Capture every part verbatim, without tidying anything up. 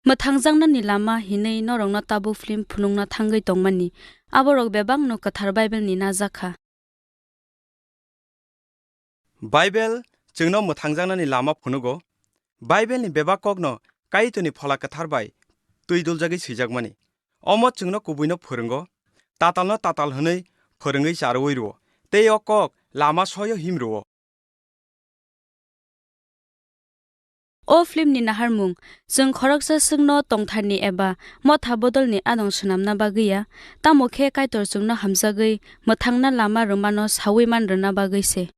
Mwthangjaknani lama hinwi norokno tabuk film phunukna thangwi tongmani, aborok bebakno kwthar Bible-ni najak kha. Bible chwngno mwthangjaknani lama phunugo. Bible-ni bebak kokno Kaitorni Phola Kwthar bai twi duljagwi swijakmani. Omo chwngno kubuino phwrwngo, tatalno tatal hwnwi phwrwngwi charwi rwo, tei o kok lama soyo him rwo. O filmni naharmung, chwng khoroksa swkno tongtharni eba motha bodolni adong swnamna bagwi ya, tamo khe Kaitor chwngno hamjagwi mwthangna lama rwmano saui man rwna bagwi se.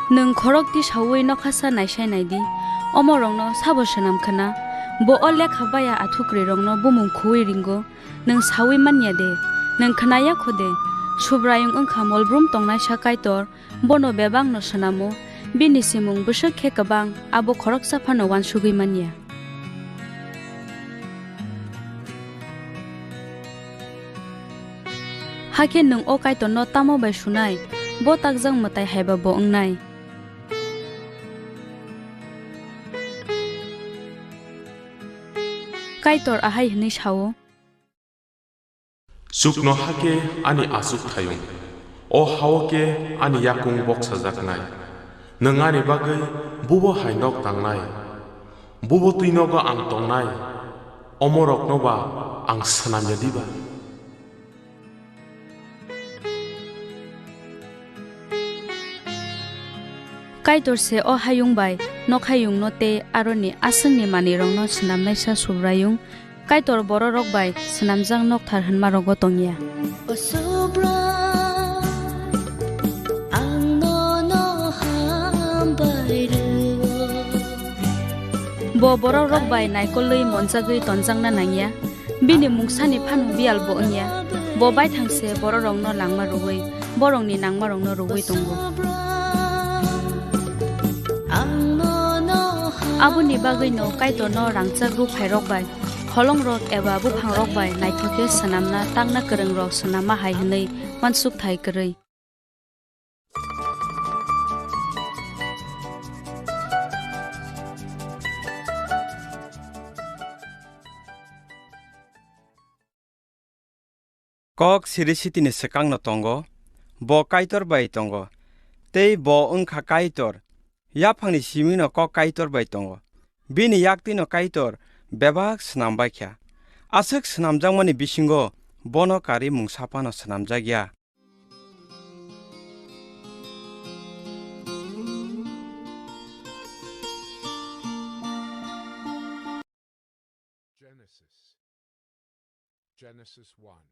Nwng khorok tisaui nokhasa naisai nai di, omorokno sabo swnam khna? Bo o lekha baya athukrwirokno bumung khuui ringo, nwng saui man ya de? Nwng khna ya kho de? Subraiyung wng kha molbrum tongnaisa Kaitor, bono bebakno swnamo, bini simung bwswk khe kwbang, abo khoroksa phano uansugui man ya. Hakhe nwng o Kaitorno tamo bai sunai? Bo takjak mwtai haiba bo wngnai. Kaitor ahai hwnwi sao. Chuknoha khe ani achukthayung, o ha-o khe ani yakung boksajaknai. Nwng ani bagwi bubo hai nok tangnai, bubo twi nogo ang tongnai, omorokno ba ang swnam ya diba? Kaitor se o hayung bai nokhayungno tei aroni aswkni manwirokno swnamnaisa Subraiyung. Kaitor bororok bai swnamjak nokthar hwnmarogo tongya. O Subra, ang nono hambai rwo. Bo bororok bai naikolwi monjagwi tonjakna nangya. Bini mungsani phano biyal bo wngya. Bo baithang se bororokno langma rwui, borokni nangmarokno rwui tongo. Aboni bagwino Kaitorno rangchak rwphairok bai, holongrok eba buphangrok bai naithok khe swnamna takna kwrwngrok swnamma hai hwnwi uansukthai kwrwi. Kok Siri Sitini swkangno tongo, bo Kaitor bai tongo, tei bo wng kha Kaitor. Yaphangni simino kok Kaitor bai tongo, bini yaktwino Kaitor bebak swnam bai kha. Aswk swnamjakmani bisingo bono karwi mungsa phano swnamjak ya. Genesis. Genesis one.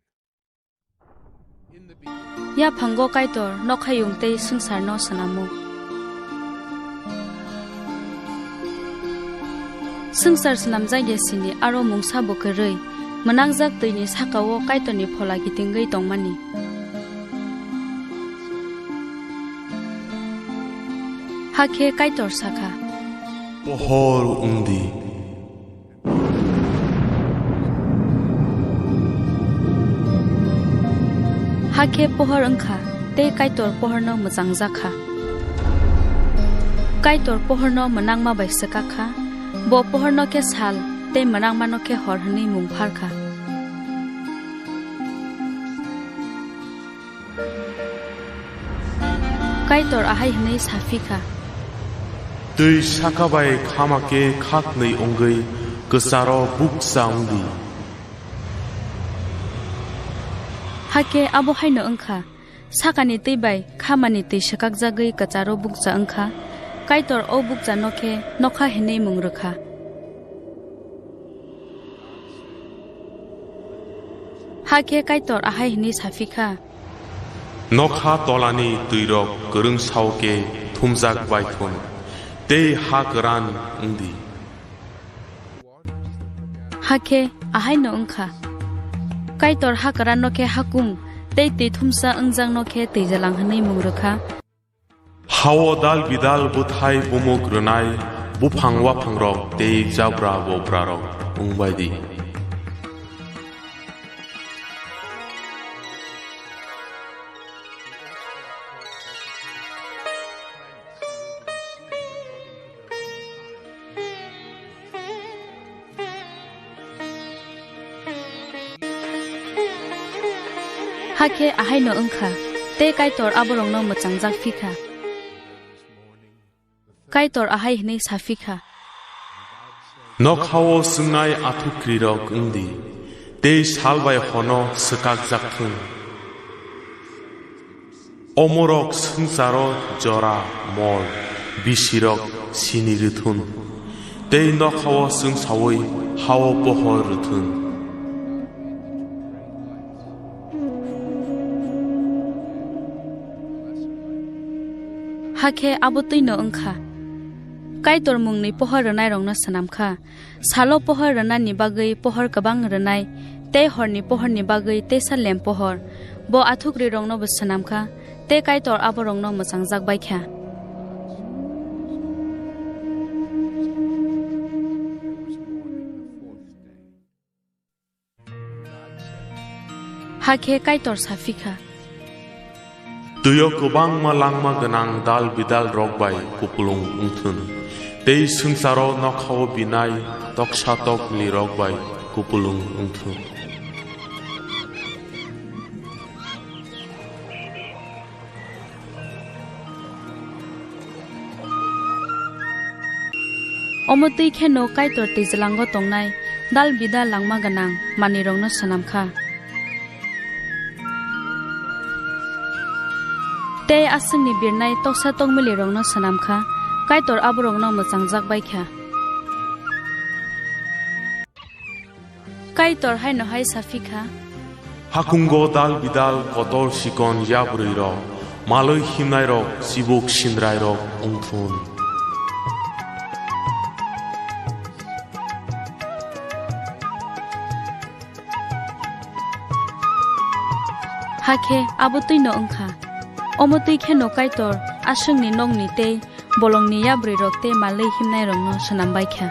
In the beginning. Yaphango Kaitor nokhayung tei swngcharno swnamo. Swngchar swnamjak ya sini aro mungsa bo kwrwi, mwnangjak twini sakao Kaitorni phola kitingwi tongmani. Hakhe Kaitor sakha, Pohor wng di. Hakhe pohor wngkha, tei Kaitor pohorno mwchangjak kha. Kaitor pohorno mwnangma bai swkak kha, bo pohorno khe sal, tei mwnangmano khe hor hwnwi mung phar kha. Kaitor ahai hwnwi sa phi kha, Twi saka bai khama khe khaknwi wngwi kwcharo bukcha wng di. Hakhe abo haino wng kha, sakani twi bai khamani twi swkakjagwi kwcharo bukcha wng kha. Kaitor o bukchano khe nokha hwnwi mung rw kha. Hakhe Kaitor ahai hwnwi sa phi kha, Nokha tolani twirok kwrwng sao khe thumjak bai thun, tei ha kwran wng di. Hakhe ahaino wng kha. Kaitor ha kwranno khe hakung tei twi thumsa wngjakno khe twijalang hwnwi mung rw kha. Hao dal bidal bwthai bumuk rwnai buphang waphangrok tei jabra bobrarok wng bai di. Hakhe ahaino wng kha, tei Kaitor aborokno mwchangjak phi kha. Kaitor ahai hwnwi sa phi kha. Nokhao swngnai athukrirok wng di, tei sal bai hono swkakjak thung. Omorok swngcharo jora mol bisirok sini rwthun, tei nokhao swngsaui hao pohor rwthun. Hakhe abo twino wng kha. Kaitor mungni pohor rwnairokno swnam kha. Salo pohor rwnani bagwi pohor kwbang rwnai, tei horni pohorni bagwi teisa lem pohor. Bo athukriroknobo swnam kha, tei Kaitor aborokno mwchangjak bai kha. Hakhe Kaitor sa phi kha. Twio kwbangma langma gwnang dal bidal rok bai kupulung wngthun, tei swngcharo nokhao binai toksa tokmili rok bai kupulung wngthun. Omo twi kheno Kaitor twijlango tongnai dal bidal langma gwnang manwirokno swnam kha. Tei aswkni birnai toksa tokmilirokno swnam kha, Kaitor aborokno mwchangjak bai kha. Kaitor haino hai sa phi kha. Hakungo dal bidal kotor sikon yabrwi rok, malwi himnai rok, chibuk sindrai rok wngthun. Hakhe abo twino wng kha. Omo twi kheno Kaitor aswkni nokni tei bolongni yabrwirok tei malwi himnairokno swnam bai kha.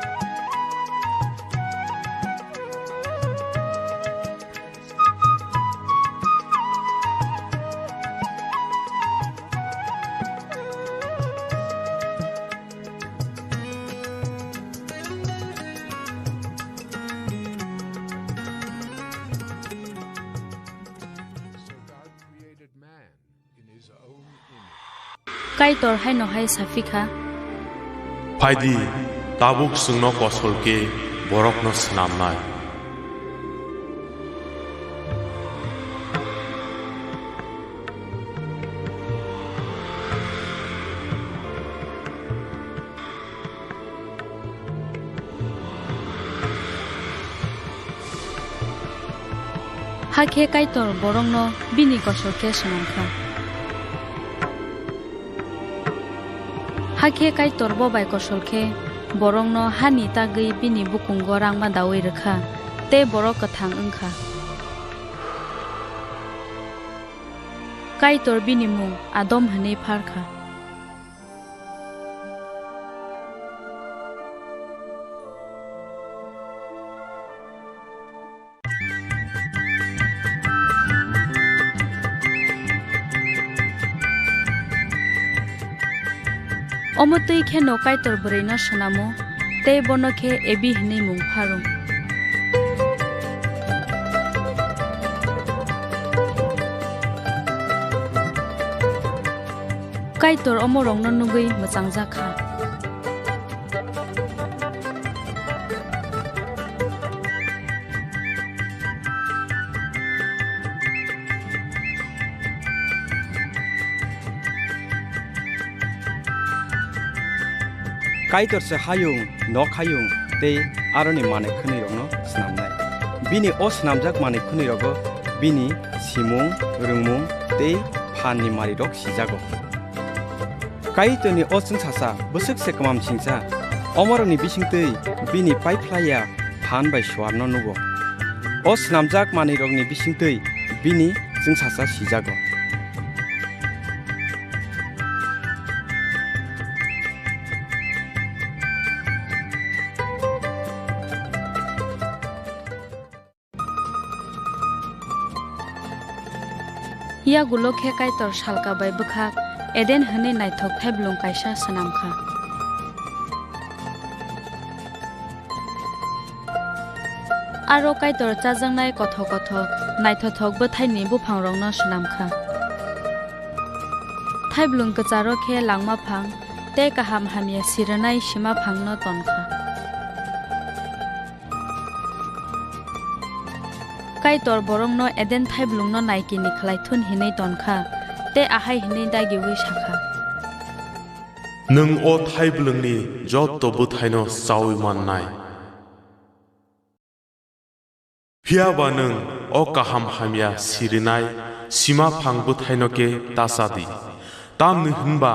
Kaitor haino hai sa phi kha. Phai di, tabuk chwngno kosol khe borokno swnamnai. Hakhe Kaitor borokno bini kosol khe swnam kha. Hakhe Kaitor bo bai kosol khe borokno hani tagwi bini bukungo rangma daui rw kha, tei borok kwthang wng kha. Kaitor bini mung Adam hwnwi phar kha. Omo twi kheno Kaitor bwrwino swnamo, tei bono khe Ebi hwnwi mung pharo. Kaitor omorokno nugwi mwchangjak kha. Kaitor se hayung, nok hayung tei aroni manwi khwnwirokno snamnai. Bini o snamjak manwi khwnwirogo bini simung, rwngmung tei Phanni marirok sijago. Kaitorni o chwngsasa bwswk se kwmamsingcha, omorokni bisingtwi bini paiphlaiya phan bai suarno nugo. O snamjak manwirokni bisingtwi bini chwngsasa sijago. Yagulo khe Kaitor salka bai bwkhak Eden hwnwi naithok thaiblwng kaisa swnam kha. Aro Kaitor chajaknai kothok kothok naithothok bwthaini buphangrokno swnam kha. Thaiblwng kwcharo khe langma phang tei kaham hamya sirinai sima phangno ton kha. Kaitor borokno Eden thaiblwngno naikini khlai thun hinwi ton kha, tei ahai hwnwi dagiui sa kha. Nwng o thaiblwngni joto bwthaino chaui mannai. Phiya ba nwng o kaham hamya sirinai sima phang bwthaino khe ta cha di. Tamni hwn ba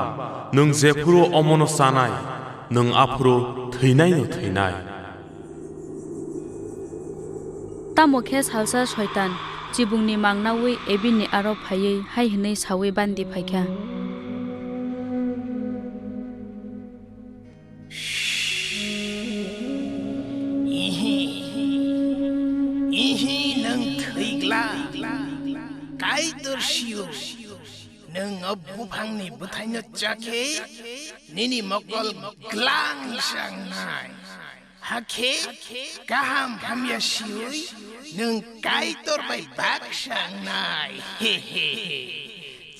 nwng jephuru omono chanai, nwng aphuru thwinaino thwinai. Tamo khe salsa Soitan chibungni mangnaui Ebini aro phaiwi hai hwnwi saui bandi phai kha. Ihi, ihi, nwng thwi glak. Kaitor sio, nwng o buphangni bwthaino cha khe nini mokol glang sangnai. Hakhe kaham hamya siui nwng Kaitor bai baksa wngnai. He, he, he.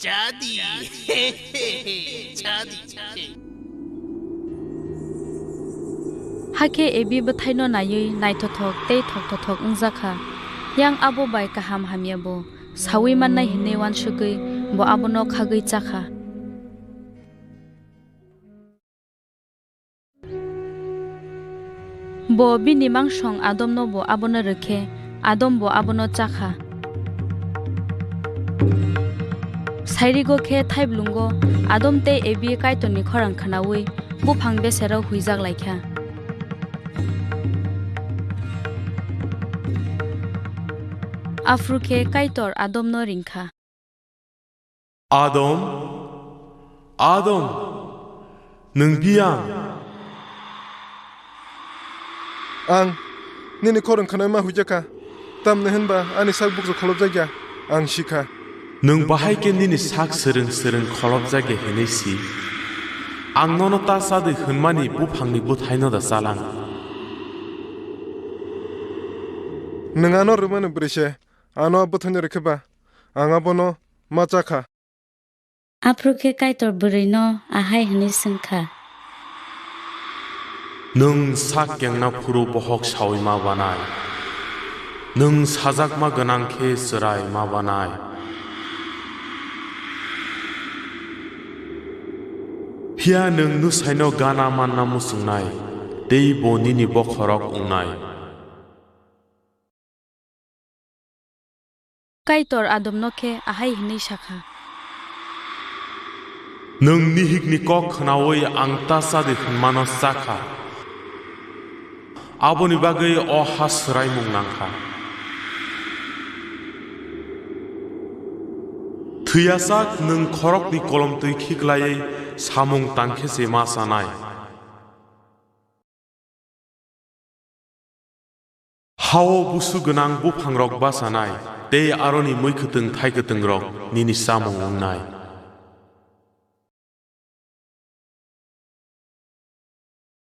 Cha di. He, he, he. Cha di. Hakhe Ebi bwthaino naiwi naithothok tei thoktothok wngjakha. Yang abo bai kaham hamya bo saui mannai hwnwi uansugui bo abono khagwi chakha. Bo bini mangsong Adomno bo abono rwkhe, Adam bo abono chakha. Sairigo khe thaiblwngo Adam tei Ebi Kaitorni khorang khnaui buphang besero huijak laikha. Aphuru khe Kaitor Adomno ringkha. Adam, Adam, nwng biyang? Ang nini khorang khnaima huijakha, tamni hwnba ani sak bukchu kholopjakya, ang sikha. Nwng bahai khe nini sak swrwng swrwng kholopjakya hinwi si? Ang nono ta chadi hwnmani buphangni bwthaino da chalang? Nwng ano rwmani bwrwi se, ano a bwthaino rwkhe ba, ang abono ma cha kha. Aphuru khe Kaitor bwrwino ahai hwnwi swng kha. Nwng sak kengna phuru bohok saui ma banai. Nwng sajakma gwnang khe chwrai ma banai. Phiya nwng nusaino gana manna muchungnai, tei bo nini bokhorok wngnai. Kaitor Adomno khe ahai hwnwi sa kha. Nwng nihikni kok khnaui ang ta chadi hwnmano cha kha, aboni bagwi o ha swraimung nang kha. Thwiyasak nwng khorokni kolomtwi khiklaiwi samung tang khe se ma chanai. Hao busu gwnang buphangrok bachanai, tei aroni mui kwtwng thai kwtwngrok nini chamung wngnai.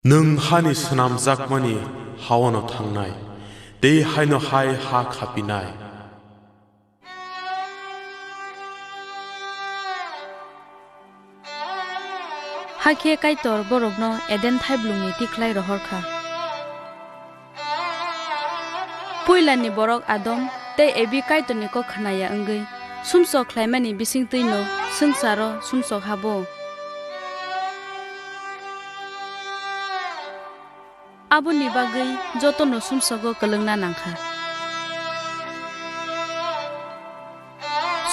Nwng hani swnamjakmani haono thangnai, tei haino hai ha khapinai. Hakhe Kaitor borokno Eden thaiblwngni tikhlai rohor kha. Puilani borok Adam tei Ebi Kaitorni kok khnaya wngwi sumsok khlaimani bisingtwino swngcharo sumsok habo. Aboni bagwi jotono sumsogo kwlwngna nangkha.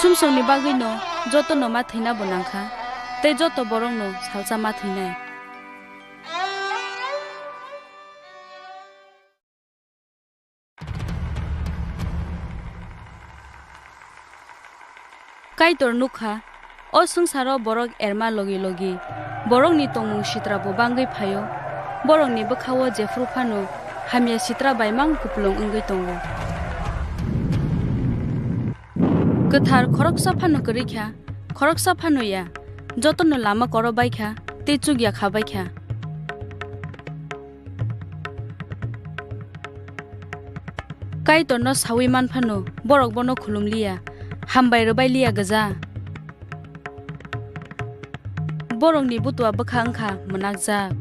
Sumsokni bagwino jotono ma thwina bo nangkha, tei joto borokno salsa ma thwinai. Kaitor nukha, o swngcharo borok erma logi logi, borokni tongmung sitra bo bangwi phaio, borokni bwkhao jephru phano hamya sitra bai mang kupulung wngwi tongo. Kwthar khoroksa phano kwrwi kha, khoroksa phano ya, jotono lama koro bai kha tei chukya kha bai kha. Kaitorno saui man phano borok bono khulum liya, hambai rwbai liya gwja. Borokni butua bwkha wngkha mwnakjak.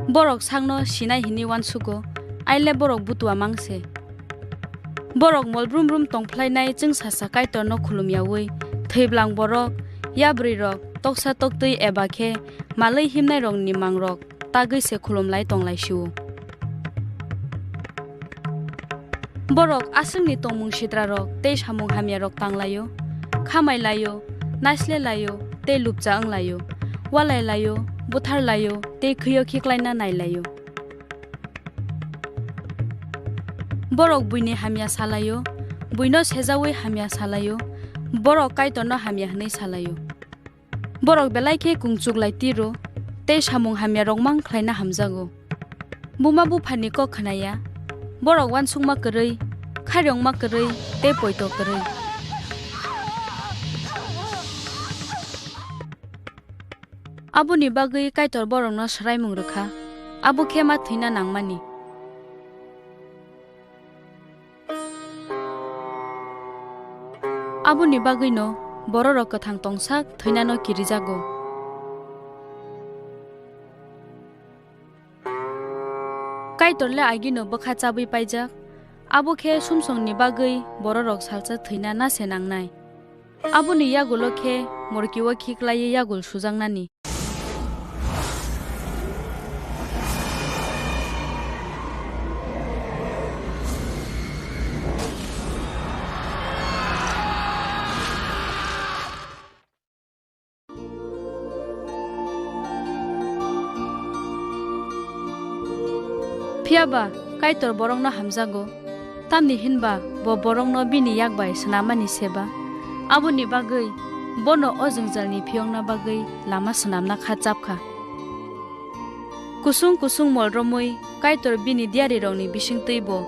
Borok sakno sinai hwnwi uansugo, aile borok butua mang se. Borok mol brum brum tong phlainai chwngsasa Kaitorno khulum yaui, thwiblang borok, yabrwirok, toksa toktwi eba khe malwi himnairokni mangrok tagwi se khulum lai tong lai sio. Borok aswkni tongmung sitrarok tei samung hamyarok tang laio, khamai laio, naisle laio tei lupcha wng laio, walai laio, buthar laio tei khwio khiklaina nai laio. Borok buini hamya sa laio, buino sejaui hamya sa laio, borok Kaitorno hamya hwnwi sa laio. Borok belai khe kungchuk lai tiro tei samung hamyarok mang khlaina hamjago. Buma buphani kok khna ya, borok uansukma kwrwi, khairokma kwrwi tei poito kwrwi. Aboni bagwi Kaitor borokno swraimung rwkha, abo khe ma thwina nangmani. Aboni bagwino bororok kwthang tongsak thwinano kirijago. Kaitorle agino bwkha chabwi paijak, abo khe sumsokni bagwi bororok salsa thwina na se nangnai. Aboni yagulo khe morkio khiklaiwi yagul sujaknani. Phiya ba Kaitor borokno hamjago, tamni hinba bo borokno bini yak bai swnammani seba. Aboni bagwi bono o jwngjalni phiyokna bagwi lama swnamna kha chapkha. Kusung kusung mol romwi Kaitor bini diyarirokni bisingtwi bo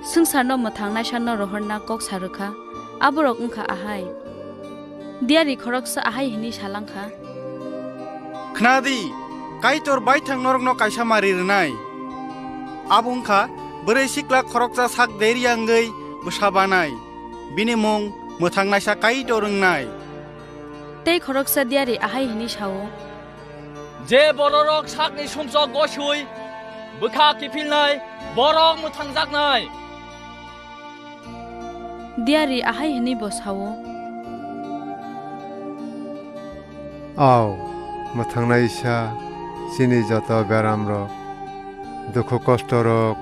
swngcharno mwthang naisano rohorna kok sa rwkha. Aborok wngkha ahai. Diyari khoroksa ahai hwnwi sa lang kha. Khna di, Kaitor baithang norokno kaisa mari rwnai. Abo wngkha bwrwi sikla khoroksa sak deri wngwi bwsa banai. Bini mung mwthang naisa Kaitor wngnai. Tei khoroksa diyari ahai hwnwi sa-o. Je bororok sakni sumsok gosui bwkha kiphilnai, borok mwthangjaknai. Diyari ahai hwnwi bo sa-o. Au, mwthangnaisa chini joto beramrok, dukhu kostorok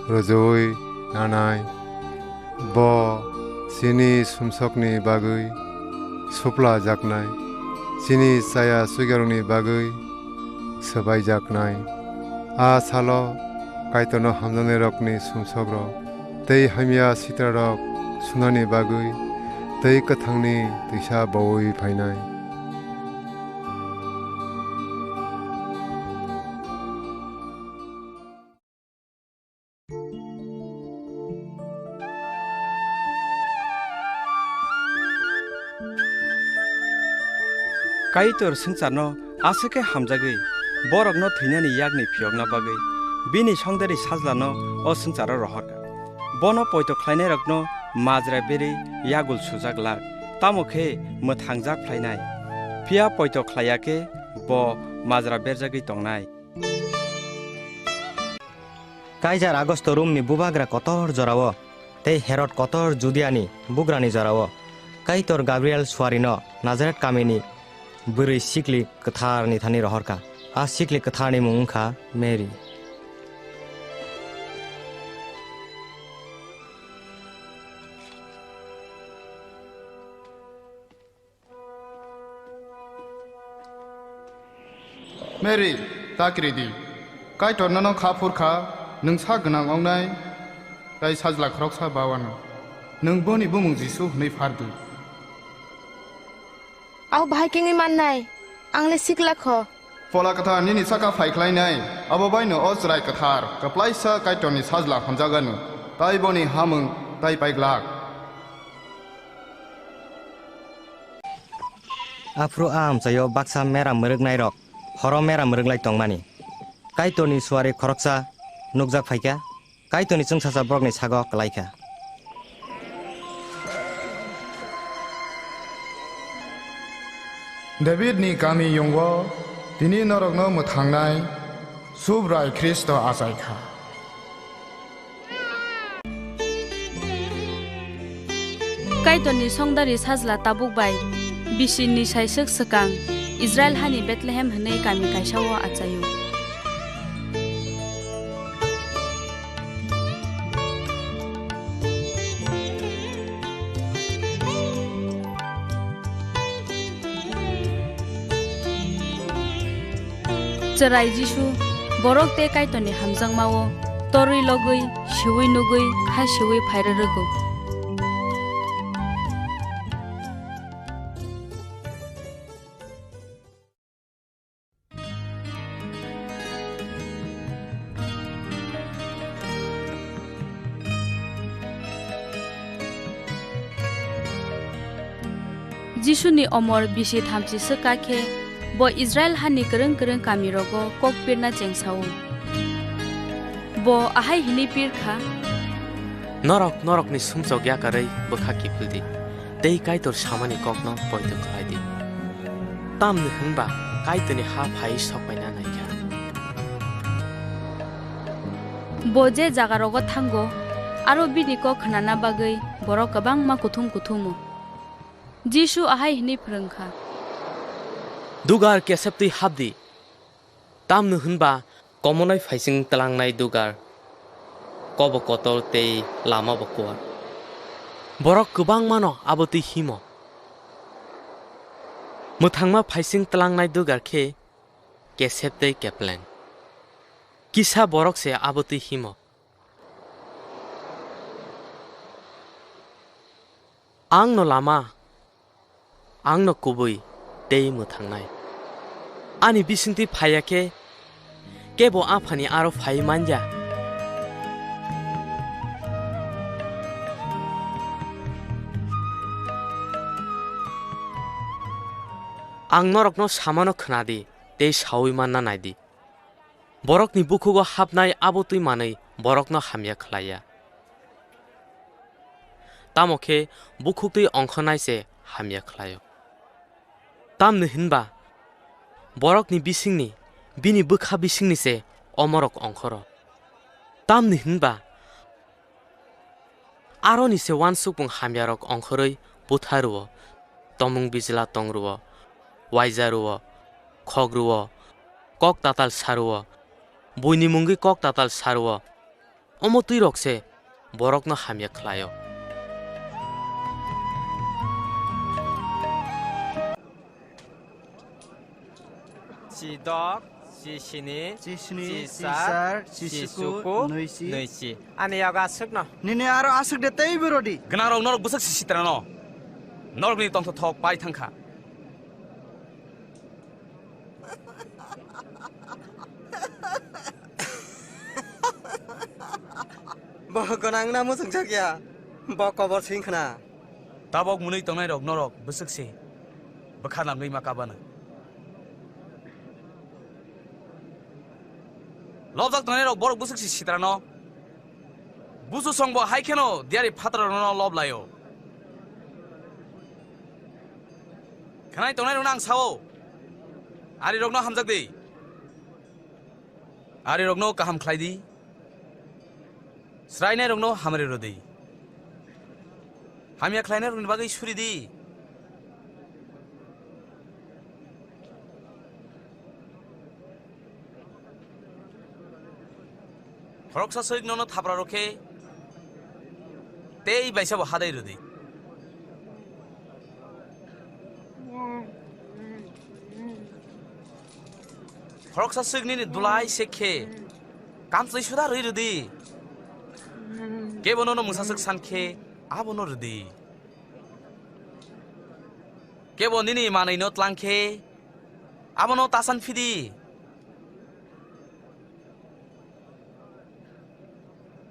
rwjui nanai. Bo chini sumsokni bagwi suplajaknai, chini chaya chugyarokni bagwi swbaijaknai. A salo Kaitorno hamjaknairokni sumsokrok tei hamya sitrarok sunani bagwi tei kwthangni twisa boui phainai. Kaitor swngcharno aswk khe hamjagwi, borokno thwinani yakni phiyokna bagwi bini songdari sajlano o swngcharo rohorkha. Bono poito khlainairokno majra berwi yagul sujak lak, tamo khe mwthangjak phlainai. Phiya poito khlaiya khe bo majra berjagwi tongnai. Kaijar Agosto Romni bubagra kotor jorao tei Herod kotor Judiani bugrani jorao Kaitor Gabriel suarino Nazaret kamini bwrwi sikli kwtharni thani rohorkha. A sikli kwtharni mung wngkha Mary. Mary, ta kiri di. Kaitor nono kha phur kha, nwng sak gwnang wngnai, tei sajla khoroksa ba wano. Nwng boni bumung Jisu hwnwi phar di. Au bahai kengwi mannai, ang le sikla kho. Phola Kwthar nini saka phai khlainai, abo baino o chwrai kwthar, kwplaisa Kaitorni sajla hwnjagano, tei boni hamung tei paiglak. Aphuru a amchaio baksa mera mwrwknairok horo mera mwrwklai tongmani. Kaitorni suari khoroksa nukjak phaikha, Kaitorni chwngsacha borokni sago kwlaikha. Davidni kami yungo tini norokno mwthangnai Subrai Khristo achaikha. Kaitorni songdari sajla tabuk bai bisi ni saiswk swkang Israel hani Bethlehem hwnwi kami kaisa-o achaio. Chwrai Jisu borok tei Kaitorni hamjakmao torwi logwi, siui nugwi, ha siui phairwrwgo. Jisuni omor bisi thamchi swk kha khe, bo Israil hani kwrwng kwrwng kamirogo kok pirna chengsao. Bo ahai hwnwi pir kha: Norok norokni sumsok yakarwi bwkha kiphil di, tei Kaitor samani kokno poito khlai di. Tamni hwn ba Kaitorni ha phaiwi sok paina nai kha. Bo je jagarogo thango, aro bini kok khnana bagwi borok kwbangma kuthum kuthumo. Jisu ahai hwnwi phrwng kha: Dugar kesep twi hap di. Tamni hwn ba komonai phaising tlangnai dugar, kobo kotor tei lama bo kuar. Borok kwbangmano abo twi himo. Mwthangma phaising tlangnai dugar khe kesep tei kepleng. Kisa borok se abo twi himo. Ang no lama, ang no kubui tei mwthangnai. Ani bisingtwi phaiya khe kebo Aphani aro phaiwi man ya. Ang norokno samano khna di tei saui manna nai di. Borokni bukhugo hapnai abo twi manwi borokno hamya khlai ya. Tamo khe bukhuktwi ongkhornai se hamya khlaio. Tamni hwn ba borokni bisingni, bini bwkha bisingni se omorok ongkhoro. Tamni hwn ba aroni se uansukmung hamyarok ongkhorwi butha rwo, tomung bijla tong rwo, uaija rwo, khok rwo, kok tatal sa rwo, buini mungwi kok tatal sa rwo, omo twirok se borokno hamya khlaio. Chidok, chisini, chisini, chisar, chisar, chisuku, chisuku, nwisi. Nwisi. Ani yago aswkno. Nini aro aswk de tei borodi. Gwnangrok norok bwswk si sitrano. Norokni tongthothok pai thangkha. Bo gwnang na muchungjakya? Bo kobor sing khna. Tabok mwnwi tongnairok norok bwswk se bwkha namwi ma kabana. Lobjak tongnairok borok bwswk se sitrano. Busu songbo hai kheno diyari phatarokno lob laio. Khnai tongnairokno ang sao, arirokno hamjak di. Arirokno kaham khlai di. Srainairokno hamari rw di. Hamya khlainairokni bagwi suri di. Khoroksa swk nono thapra rw khe tei baisa bo hadai rw di. Khoroksa swk nini dulai se khe, kamchlwi suda rwi rwdi. Kebo nono mungsa swk san khe, abono rwdi. Kebo nini manwino tlang khe, abono ta san phidi.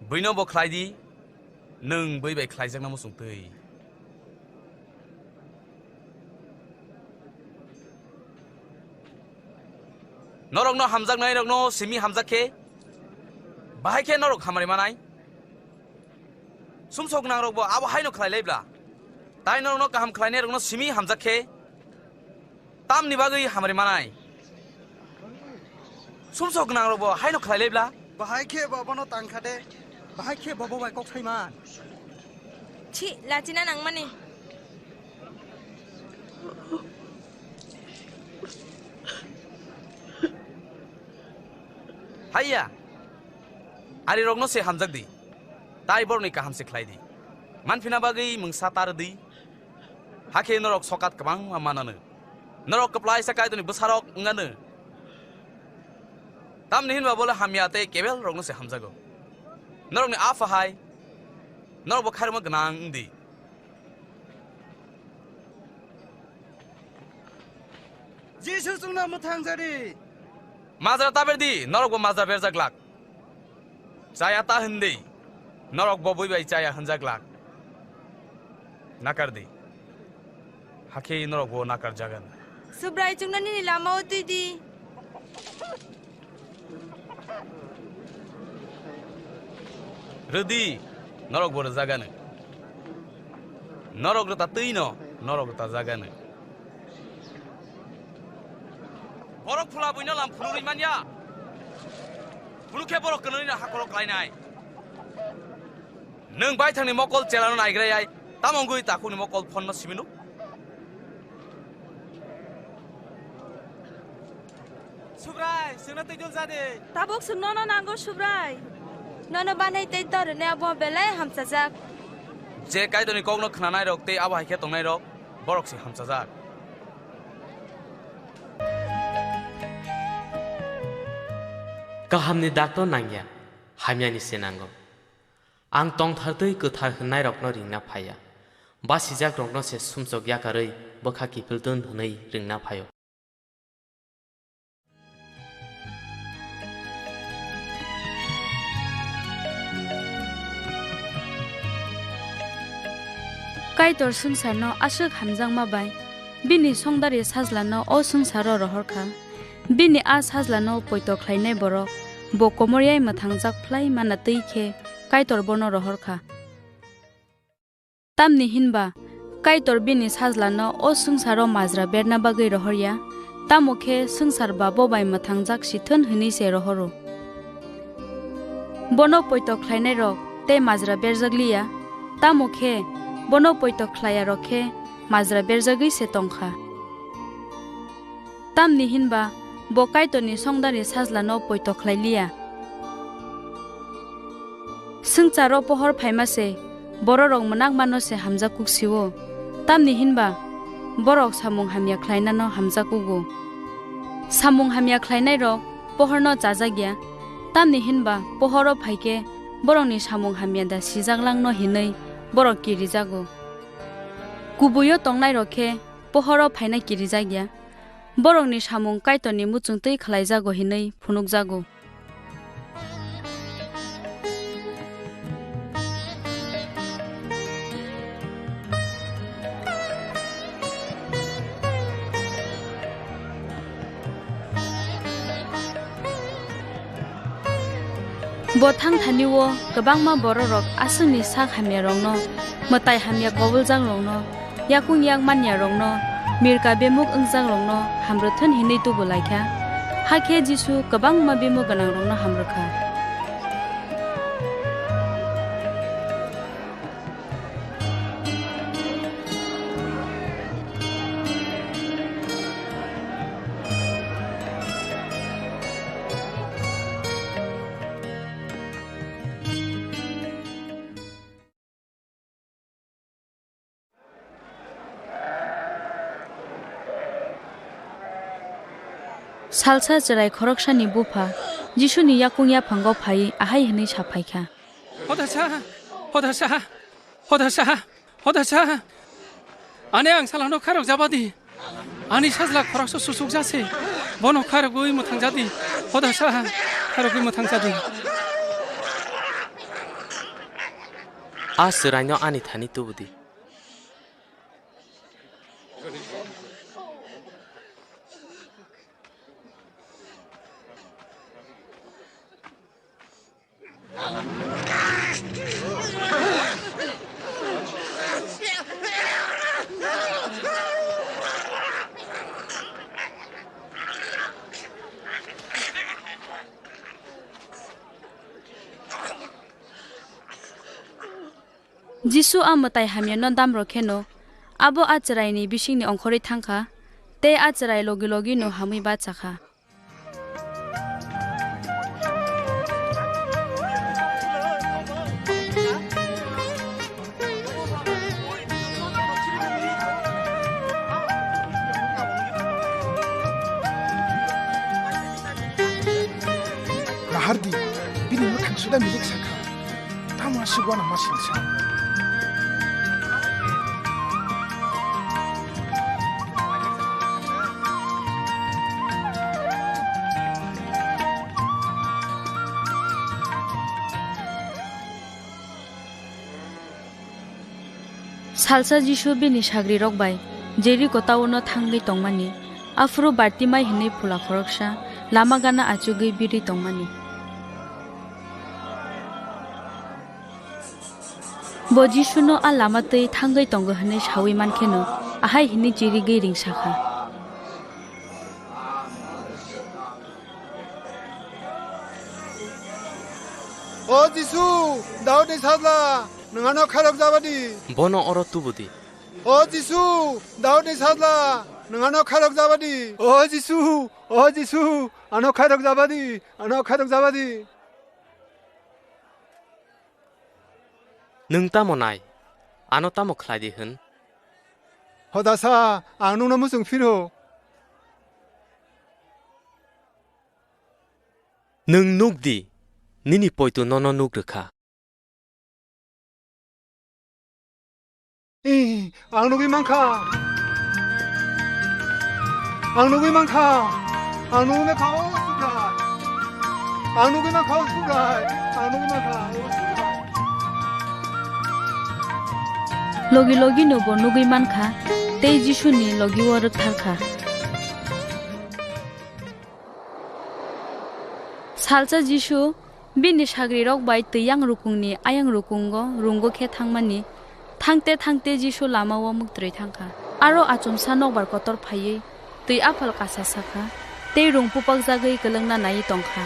Buino bo khlai di, nwng bui bai khlaijakna muchung twi. Norokno hamjaknairokno simi hamjak khe, bahai khe norok hamari manai. Sumsok gwnangrokbo abo haino khlai lai bla. Tai norokno kaham khlainairokno simi hamjak khe, tamni bagwi hamari manai? Sumsok gwnangrokbo haino khlai lai bla. Bahai khe bo bono tang kha de. Bahai khe bo bo bai kok sai man. Chi, lachina nangmani. Haiya, arirokno se hamjak di, tai borokni kaham se khlai di. Manphina bagwi mungsa tar di, hakhe norok sokat kwbangma mananw. Norok kwplaisa Kaitorni bwsarok wnganw. Tamni hinba bole hamya tei kebelrokno se hamjago. Norokni Apha hai norokbo khairokma gwnang wng di. Jisu chwngno mwthang jari. Majra ta ber di, norokbo majra berjak glak. Chaya ta hwn di, norokbo bui bai chaya hwnjak glak. Nakar di, hakhe norokbo nakar jagan. Subrai, chwngno nini lama-o twi di. Rwdi, norok bo rwjaganw. Norok rwta twino, norok rwta jaganw. Borok phula buino lam phunugwi manya. Phunuk khe borok kwnwino hakhoro klainai. Nwng baithangni mokol chelano naigrayai, tamo wngwi takhukni mokol phonno siminuk? Subrai, chwngno twi dul ja di. Tabuk chwng nono nango, Subrai. Nono banai tei torne abo belai hamchajak. Je Kaitorni kokno khnanairok tei abo hai khe tongnairok, borok se hamchajak. Kahamni dakto nangya, hamyani se nango. Ang tongthar tei kwthar hwnnairokno ringna phaiya. Basijakrokno se sumsok yakarwi bwkha kiphiltun hwnwi ringna phaio. Kaitor swngcharno aswk hamjakma bai bini songdari sajlano o swngcharo rohor kha. Bini a sajlano poito khlainai borok bo komor yai mwthangjak phlai mana twi khe Kaitor bono rohor kha. Tamni hinba Kaitor bini sajlano o swngcharo majra berna bagwi rohor ya, tamo khe swngchar ba bo bai mwthangjak si thun hwnwi se rohoro. Bono poito khlainairok tei majra berjak li ya, tamo khe bono poito khlai yarok khe majra berjagwi se tong kha. Tamni hinba bo Kaitorni songdani sajlano poito khlai li ya. Swngcharo pohor phaima se bororok mwnakmano se hamjak kuk si-o, tamni hinba borok samung hamya khlainano hamjak kugo. Samung hamya khlainairok pohorno chajak ya, tamni hinba pohoro phai khe borokni samung hamya da sijaklangno hinwi borok kirijago. Kubui-o tongnairok khe pohoro phaina kirijak ya, borokni samung Kaitorni muchungtwi khlaijago hinwi phunukjago. Bo thang thani-o kwbangma bororok aswkni sak hamyarokno, mwtai hamya koboljakrokno, yakung yak manyarokno, mirka bemuk wngjakrokno hamrwthun hinwi tubu lai kha. Hakhe Jisu kwbangma bemuk gwnangrokno hamrw kha. Salsa chwrai khoroksani bupha Jisuni yakung yaphango phaiwi ahai hwnwi sa phaikha. Hodasa, hodasa, hodasa, hodasa. Ani ang salano khairok jabadi. Ani sajla khoroksa susuk jase. Bono khairogwi mwthang jadi. Hodasa, khairogwi mwthang jadi. A chwraino ani thani tubudi. Jisu a mwtai hamyano damrok kheno, abo a chwraini bisingni ongkhorwi thang kha, tei a chwrai logi logino hamwi bacha kha. Nahardi, bini mwkhang suda milik sakha. Tamo aswk uanama silsa. Salsa Jisu bini sagrirok bai Jeriko taono thangwi tongmani, aphuru Bartimai hwnwi phola khoroksa lama gana achugwi birwi tongmani. Bo Jisuno a lama twi thangwi tongo hwnwi saui man kheno, ahai hwnwi chirigwi ring sakha. O Jisu, Daudni Sajla, nwng ano khairok jabadi. Bono oro tubudi. O Jisu, Daudni Sajla, nwng ano khairok jabadi. O Jisu, o Jisu, ano khairok jabadi, ano khairok jabadi. Nwng tamo nai? Ano tamo khlai di hwn? Hodasa, ang nwngno muchung phiro. Nwng nuk di, nini poito nono nuk rwkha. Ih, ang nugwi mankha. Ang nugwi mankha. Ang nugwi mankha, o Subrai. Ang nugwi mankha, o Subrai. Ang nugwi mankha, o Subrai. Logi logi no bo nugwi mankha, tei Jisuni logi o rwktharkha. Salsa Jisu bini sagrirok bai twi yang rukungni ayang rukungo rungo khe thangmani. Thangte thangte Jisu lamao muktrwi thangkha. Aro achomsa nokbar kotor phaiwi twi aphal kasa sakha, tei rung pupakjagwi kwlwngna naiwi tongkha.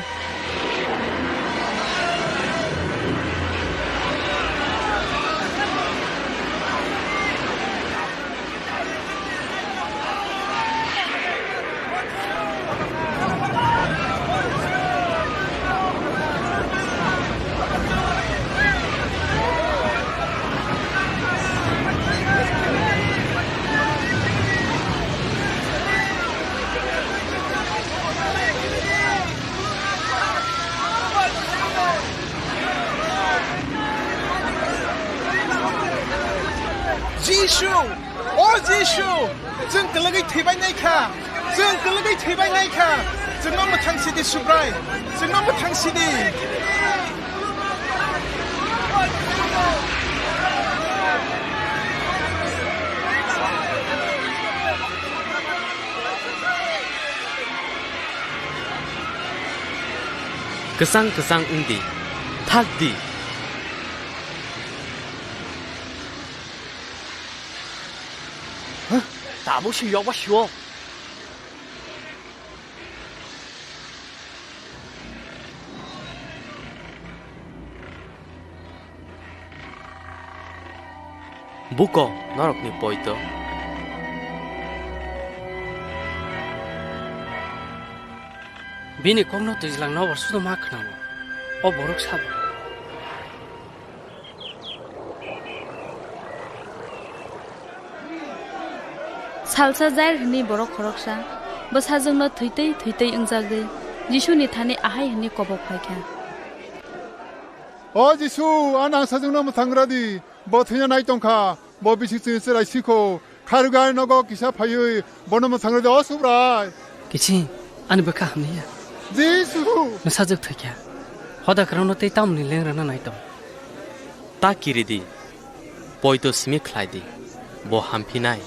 Jisu! O Jisu! Chwng kwlwgwi thwibai nai kha! Chwng kwlwgwi thwibai nai kha! Chwngno mwthang sidi, Subrai! Chwngno mwthang sidi! Kwchang kwchang wng di, thak di. Huh? Tabuk se yokba sio. Buko norokni poito. Bini kokno twijlang nobar sudo ma khwnao. O borok sabo. Salsa Jair hwnwi borok khoroksa Bwsajwkno thwitwi thwitwi wngjagwi Jisuni thani ahai hwnwi kobok phai kha. O Jisu, a nangsajwkno mwthang rw di, bo thwina nai tong kha, bo bising chwngni chwrai sikho, khairogwi ani nogo kisa phaiwi bono mwthang rw di, o Subrai. Kiching, ani bwkha hamliya. Jisu! Nwsajwk thwi kha. Hodakrano tei tamoni lengrwna nai tong. Ta kiri di, poito simi khlai di, bo hamphinai.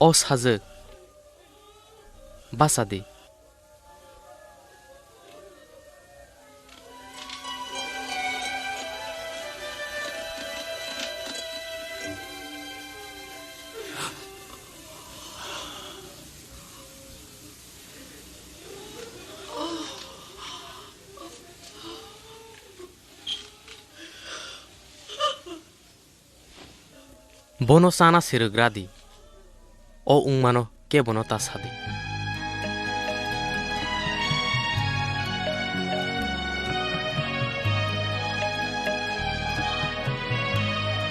O sajwk, bacha di. Bono chana sirwk ra di, o wngmano kebono ta sa di.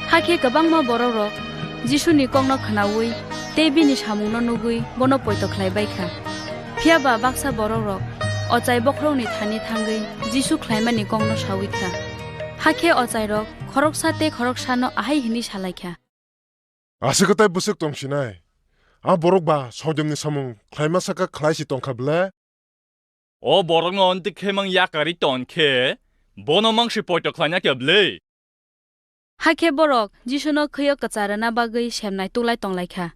Hakhe kwbangma borokrok Jisuni kokno khnaui tei bini samungno nugui bono poito khlai bai kha. Phiya ba baksa borokrok ochai bokhorokni thani thangwi Jisu khlaimani kokno saui kha. Hakhe ochairok khoroksa tei khoroksano ahai hwnwi sa lai kha. Aswk tai bwswk tong sinai? A borok ba soidomni samung khlaima saka khlai si tong kha ble? O borokno onti khe mang yakarwi ton khe, bono mang si poito khlaina khe ble? Hakhe borok Jisuno khwio kwcha rwna bagwi semnai tuklai tong lai kha.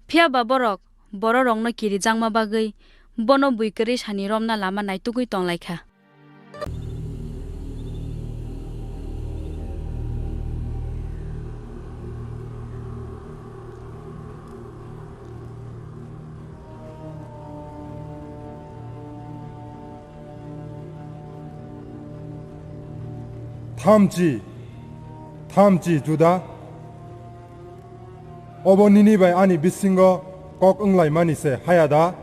Phiya ba borok bororokno kirijakma bagwi bono bui kwrwi sani romna lama naitugwi tong lai kha. Thamchi, thamchi, Juda. Obo nini bai ani bisingo kok wnglaimani se, haya da?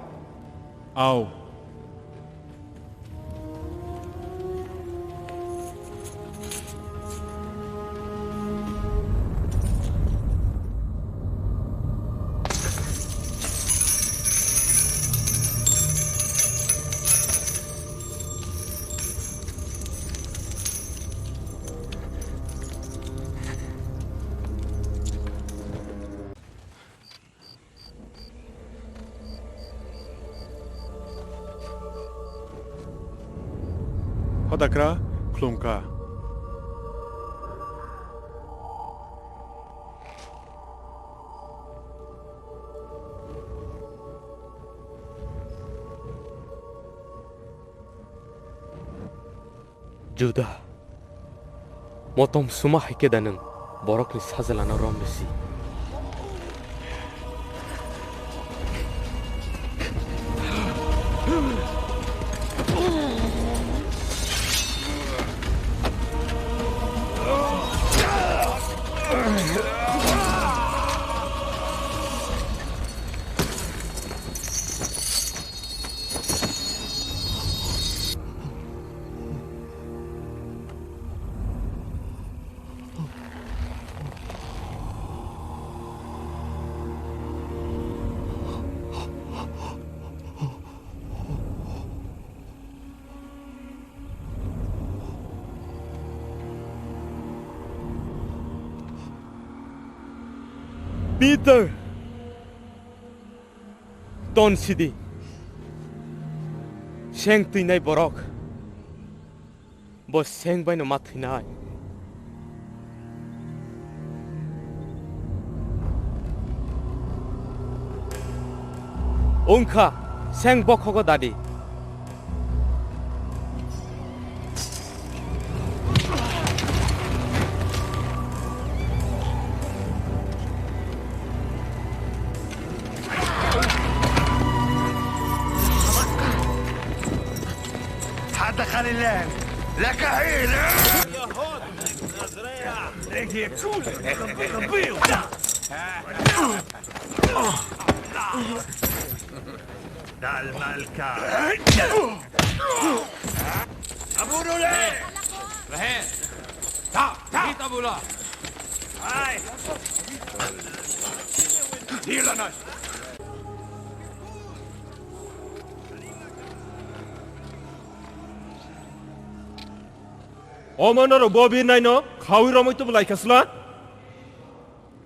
Au. Hodakra khlungkha. Juda, motom suma hai khe da nwng borokni sajlano rom risi? Peter, ton sidi. Seng twinai borok bo seng baino ma thwinai. Wngkha seng bokhogo dadi. حتى خلي الليل لك عيد. ده الملكة. أبو لولي. رهين. تا، تا. جيت أبو لولي. هاي. دير لنا. Omo norok bo birnaino khaui romwi tubulaikha sla?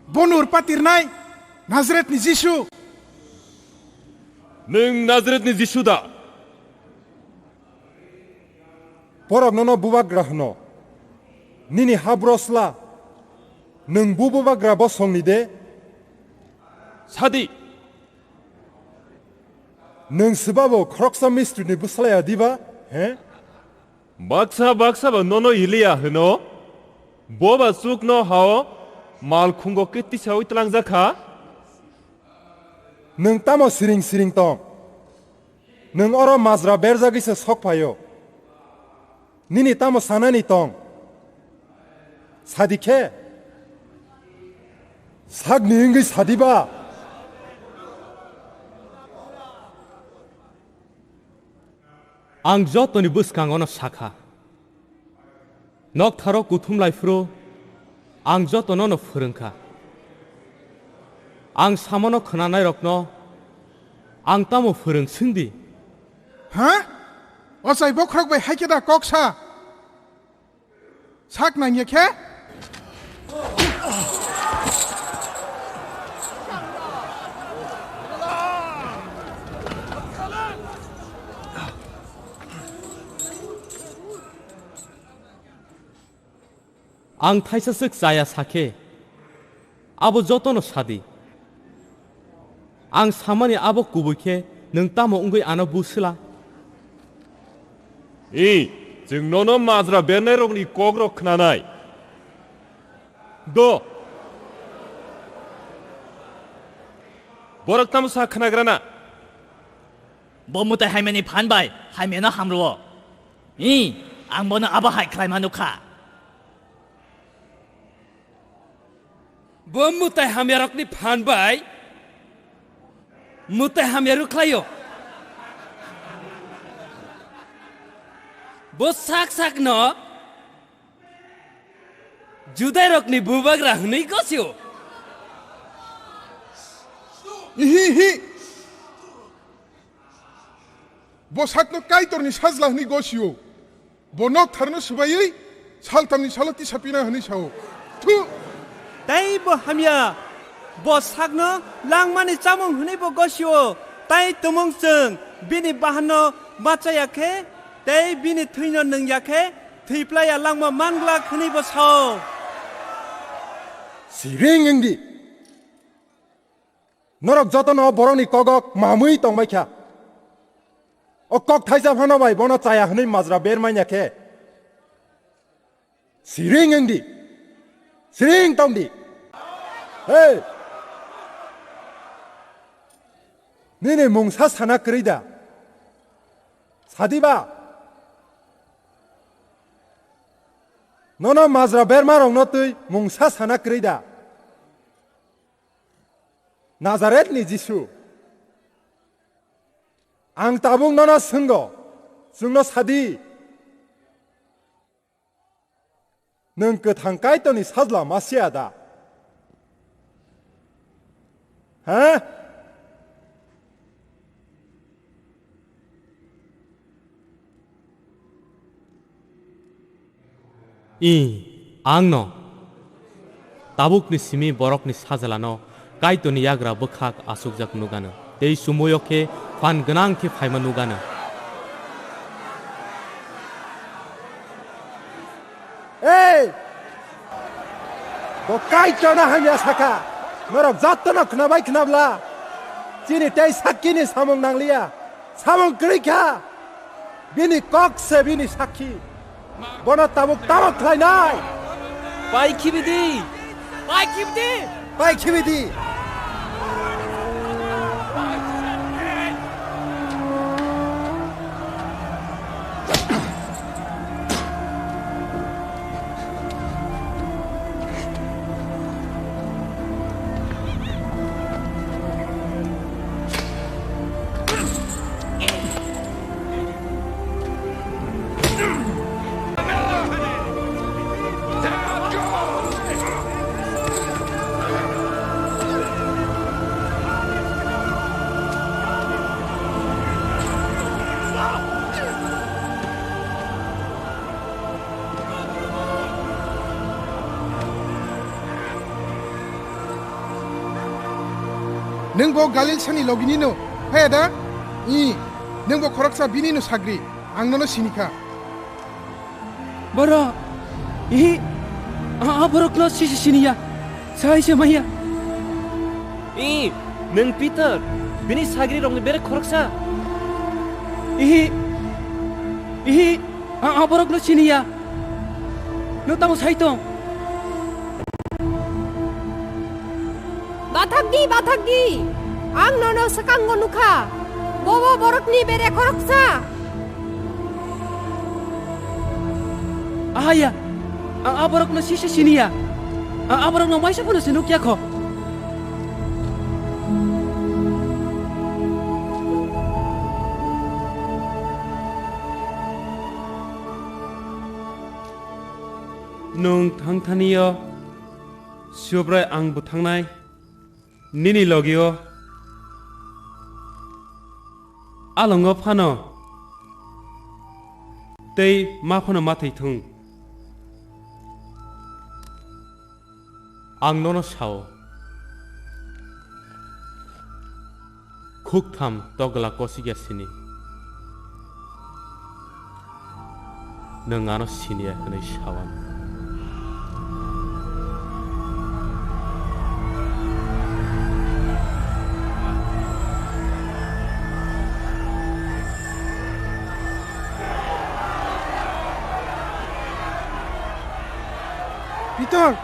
Bo nur patirnai Nazaretni Jisu. Nwng Nazaretni Jisu da? Borok nono bubagra hwno. Nini habro sla. Nwng bu bubagra bosongni de? Sadi. Nwng swbabo khoroksa mistrini bwslai ya diba? He? Baksa baksa ba nono Eliya hwno, bo ba chukno hao malkhungo khe tisaui tlangjak kha. Nwng tamo siring siring tong? Nwng oro majra berjagwi se sok phaio. Nini tamo sanani tong? Sadi khe? Sakni wngwi sadi ba? Ang jotoni bwskangono sakha. Noktharo kuthum lai phuru ang jotono no phwrwngkha. Ang samono khwnanairokno ang tamo phwrwng swngdi? Ha? Ochai bokhorok bai hai khe da kok sa? Sak nangya khe? Ang thaisa swk chaya sakhe, abo jotono sadi. Ang samani abo kubui khe nwng tamo wngwi ano bu sila? I, chwng nono majra bernairokni kokrok khwnanai. Do. Borok tamo sa khwnagrana? Bo mwtai hamyani phan bai hamyano hamrwo. I, ang bono abo hai khlaima nukha. Bo mwtai hamyarokni phan bai mwtai hamya rwkhlaio. Bo sak sakno Judairokni bubagra hwnwi gosio. Hi, hi. Bo sakno Kaitorni sajla hwnwi gosio. Bo noktharno swbaiwi saltamni salo tisa pina hwnwi sao. Thu! Tei bo hamya. Bo sakno langmani chamung hwnwi bo gosio. Tei tumung chwng bini bahanno ma chaya khe, tei bini thwino nung ya khe, thwi plai ya langma man glak hwnwi bo sao. Siring wng di. Norok jotono borokni kok o mamwi tongbai kha. O kok thaisa phano bai bono chaya hwnwi majra ber manya khe. Siring wng di. Siring tong di. Hey! Nini mungsa sana kwrwi da? Sadi ba? Nono majra bermarokno twi mungsa sana kwrwi da? Nazaretni Jisu. Ang tabuk nono swngo, chwngno sadi. Nwng kwthang Kaitorni sajla Masia da? Ha? Ih, ang no. Tabukni simi borokni sajlano Kaitorni yagra bwkhak achukjak nukgano, tei chumuyo khe phan gwnang khe phaima nukgano. Bo Kaitorno hamya sakha. Norok jotono khnabai khnabla. Chini tei sakkini samung nangliya. Samung kwrwi kha. Bini kok se bini sakhi. Bono tabuk tamo khlainai. Pai khibi di. Pai khibi di. Pai khibi di. Nwng bo Galilsani logini no, phaya da? I, nwng bo khoroksa bini no sagri, ang nono sini kha. Borok, i, a, a borok no sisi sini ya, sai se maya. I, nwng Peter, bini sagri rokni bere khoroksa. I, i, a, a borok no sini ya. Nwng tamo sai tong? Bathak di, bathak di. Ang nono swkango nukha. Bobo borokni bere khoroksa. Ahaya. Ang a borokno sise siniya. Ang a borokno waisa phano se nukya kho. Nwng thangthani-o Subrai ang bwthangnai nini logi-o alongo phano tei ma phano ma thwithung. Ang nono sao, khuktham togla kosikya sini. Nwng ano siniya hwnwi sawano. Pitor!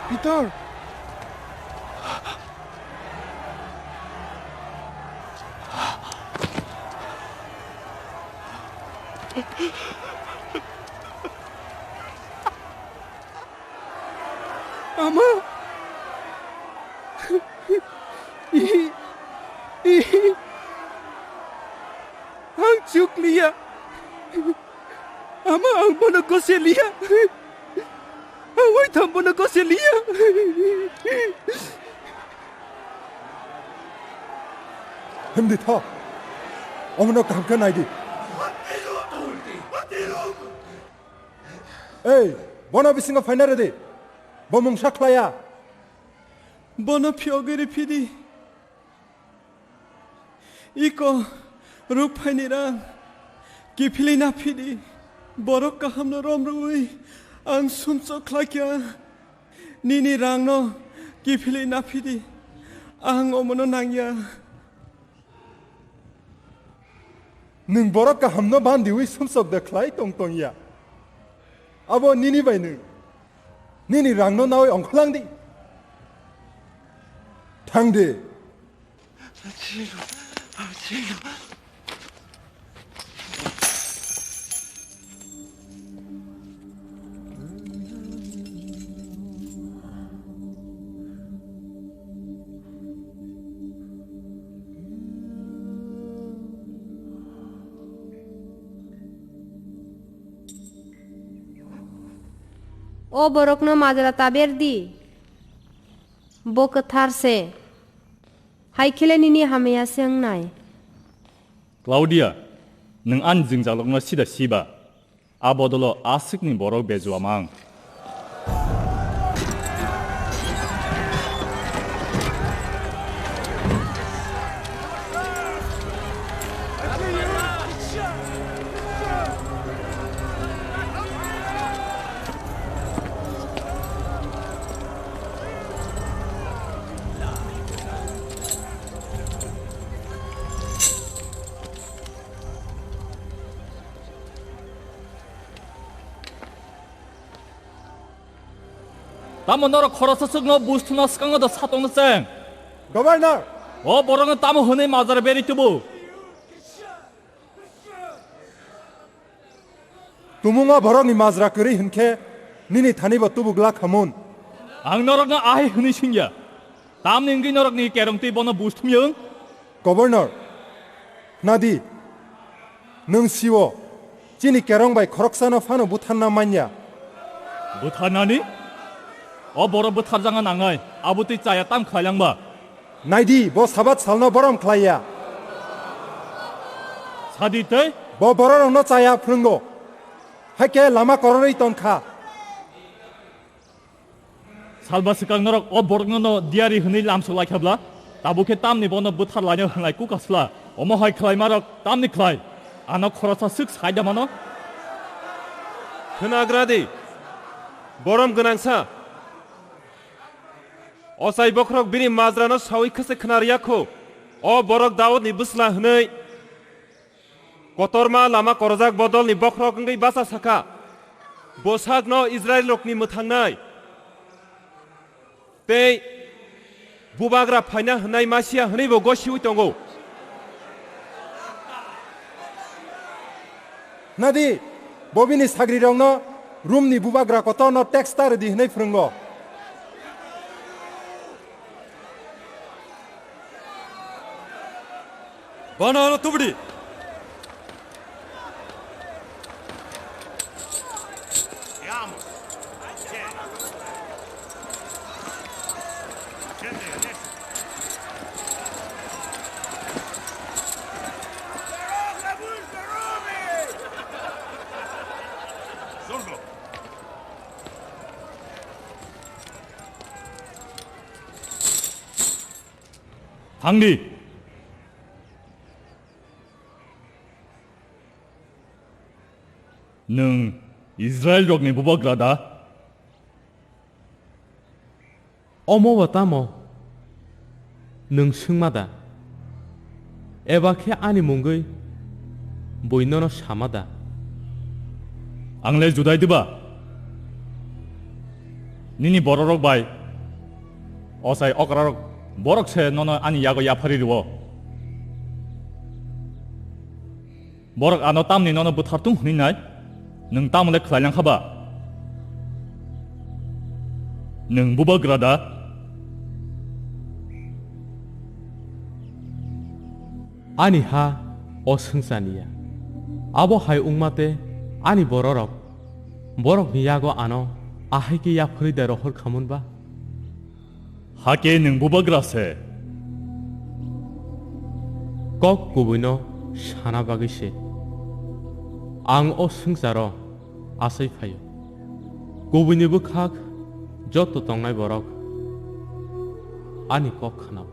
Pitor! Ama! Ang chukliya. Ama, ang bono goseliya. Ang waitham bono goseliya. Himdi tho. Omono kaham khe naidi. Ei, bono bisingo phaina rwdi. Bo mungsa khlaiya. Bono phiyogwi rw phidi. Iko, rukphaini rang kiphilwi naphidi. Borok kahamno rom rwui ang sumsok khlaikha. Nini rangno kiphilwi naphidi. Ang omono nangya. Nwng borok kahamno bandiui sumsok de khlai tong tongya. Abo nini bai nwng. Nini rangno naui ongkholangdi. Thangdi. O borokno majra ta ber di. Bo kwthar se. Hai khe le nini hamya se wngnai. Claudia, nwng ani jwngjalrokno sida siba. A bodolo aswkni borok bejuamang. Tamo norok khoroksa swkno buj thumna swkango da satokno cheng? Governor! O borokno tamo hwnwi majra berwi tubu? Tumungo borokni majra kwrwi hwnkhe nini thanibo tubu glak khamun. Ang norokno ahai hwnwi swngya. Tamni wngwi norokni kerongtwi bono buj thumyung? Governor, nadi, nwng sio, chini kerong bai khoroksano phano butharna manya. Butharnani? O borok butharjakna nangnai, abo twi chaya tam khlailangba. Naidi, bo Sabat salno borom khlaiya. Sadi tei? Bo bororokno chaya phrwngo. Haikhe lama kororwi tongkha. Salba swkang norok o borokno no diyari hwnwi lamsok laikhabla, tabuk khe tamni bono buthar laino hwnlai kuk asla. Omo hai khlaimarok tamni khlai? Ano khoroksa swk sai da mano? Khwnagra di, borom gwnangsa. Ochai bokhorok bini majrano saui khe se khna rwya kho. O borok Daudni bwsla hwnwi. Kotorma lama korojak bodolni bokhorok wngwi bacha sakha. Bwsakno Israilrokni mwthangnai. Tei bubagra phaina hwnwi Masia hwnwibo gosiui tongo. Nadi, bo bini sagrirokno Rumni bubagra kotorno teks ta rwdi hwnwi phrwngo. Bono ano tubudi. Thangdi. Nwng Israilrokni bubagra da? Omo bo tamo nwng swngma da? Eba khe ani mungwi bui nono sama da? Ang le Judai diba? Nini bororok bai ochai okrarok borok se nono ani yago yaphari rwo. Borok ano tamni nono buthar tung hwnwi nai? Nwng tamo le khlai lang kha ba? Nwng bubagra da? Ani ha o swngchar ni ya. Abo hai wngma tei ani bororok borokni yago ano ahai khe yapharwi da rohor khamun ba? Hakhe nwng bubagra se. Kok kubuino sana bagwi se ang o swngcharo achai phaio. Kubuini bwkhak joto tongnai borok ani kok khnao.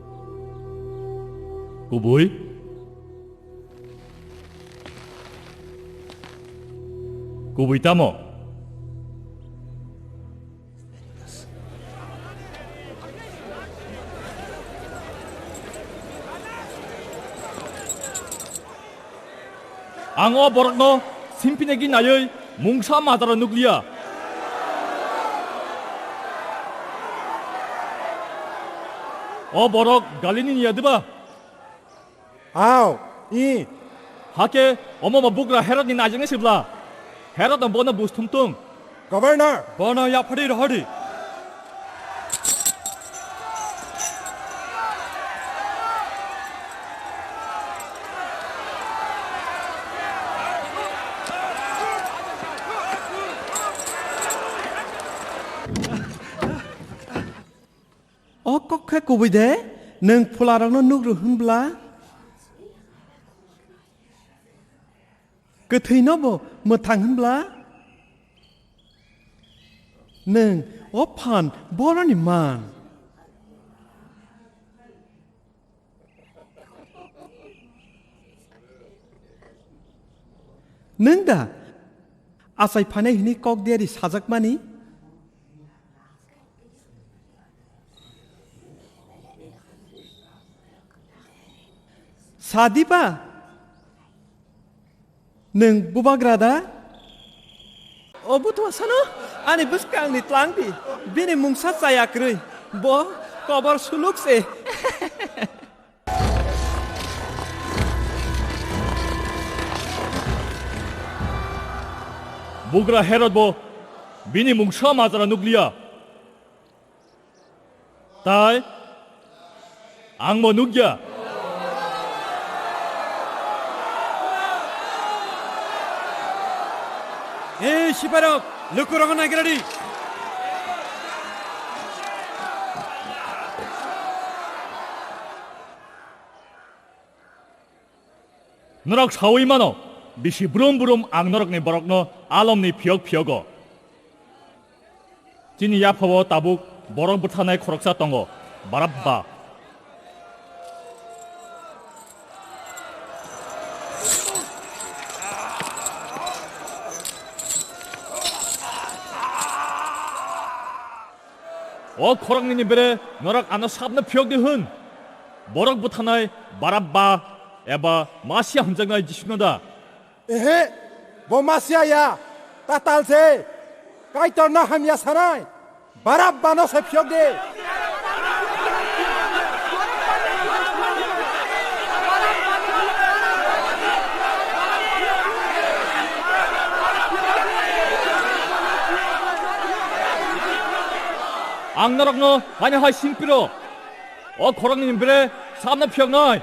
Kubui? Kubui tamo? Ang o borokno simpinegi naiwi mungsa majra nukliya. O borok Galilini ya diba? Aw, i. Hakhe omo ba bugra Herodni naijagni sibla. Herod no bono buj thum tung. Governor, bono yaphari rohordi. O kok khe kubui de, nwng phularokno nuk rw hwnbla? Kwthwinobo mwthang hwnbla? Nwng o phan boroni man. Nwng da achai phanai hwnwi kok diari sajakmani? Sadi ba, nwng bubagra da? O butua sano, Ani bwskangni tlang di, bini mungsa chaya kwrwi, bo kobor suluk se. Bugra Herod bo bini mungsa majra nukliya. Tai ang bo nukya. Ei sipairok, lukurokno nagira di. Norok saui mano, bisi brum brum ang norokni borokno alomni phiyok phiyogo. Chini yaphao tabuk borok bwtharnai khoroksa tongo, Barabba. O khoroknwini bere norok ano sabno phiyok di hwn. Borok bwtharnai Barabba eba Masia hwnjaknai Jisuno da? Ehe, bo Masia ya, tatal se. Kaitorno hamya sanai Barabbano se phiyok di. Ang norokno haino hai singpiro. O khoroknwini bere sabno phiyoknai.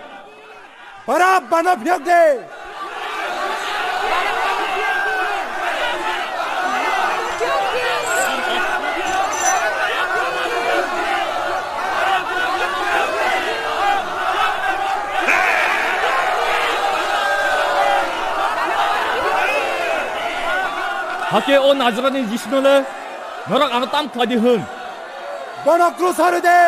Barabbano phiyok di. Hakhe o Najarani Jisuno le norok ano tam khlai di hwn. Bono krus o rw di.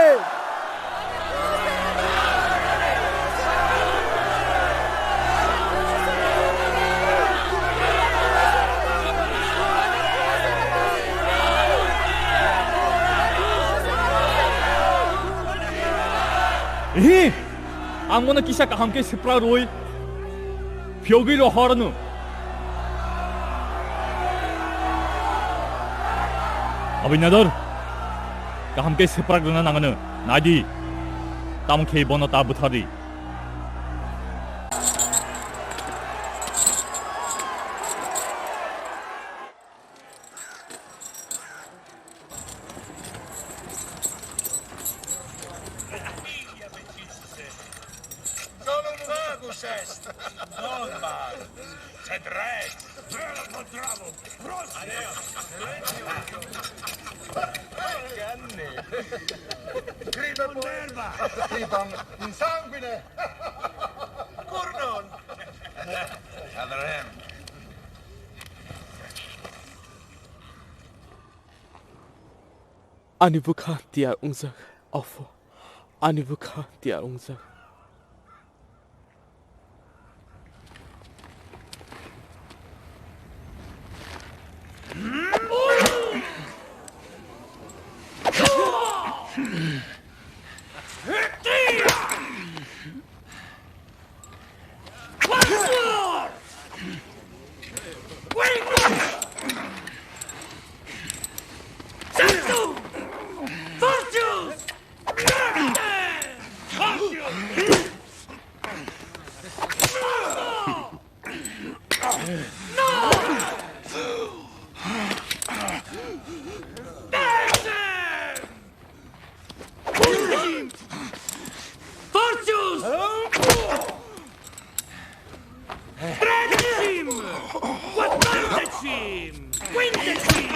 Ihi! Ang bono kisa kaham khe swprak rwui phiyogwi rohor no. Abinador, kaham khe swprak rwna nangano. Nai di, tamo khe bono ta bwthar di. Solo un magus est! Normal! C'è dret! Vero contravo! Prossimo! Che anni! Gridon in sanguine! Cordon! Adrem! Ani bwkha tiyar wngjak, Apho. Ani bwkha tiyar wngjak. Fortius! Tredecim! Quattordecim! Quindecim!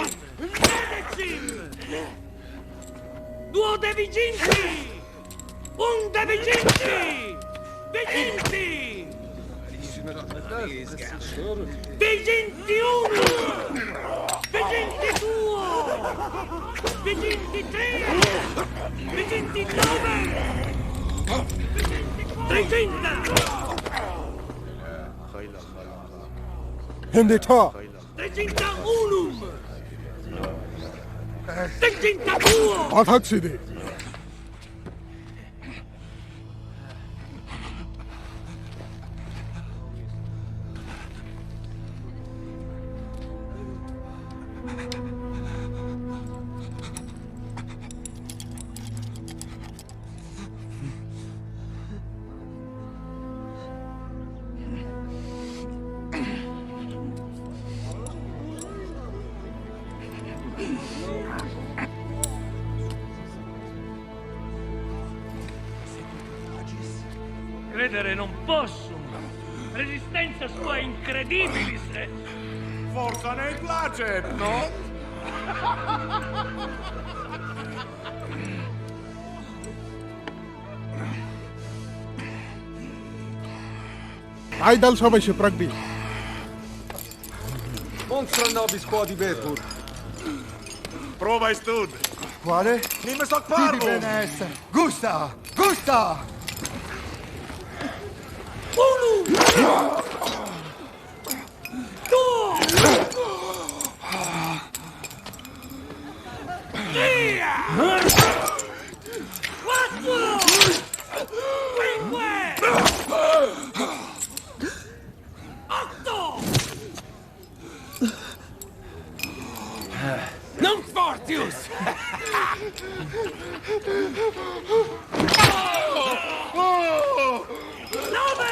Tredecim! Duodeviginti! Undeviginti! Viginti! Viginti unu! Viginti duo! Viginti tre! Viginti nove! Viginti quattro! Triginta! Hindi tho! Triginta unum! Triginta duo! Athak sidi! Non posso. Resistenza sua incredibile, se. Forza ne place, no? Aidal sabai se pragdi. Monstra nobis quod ibetur. Prova istud. Quale? Nimes hoc parvum. Tibi bene est. Gusta! Gusta! Unu! Due! Tre! Quattro! Cinque! Otto! Non fortius! Nove!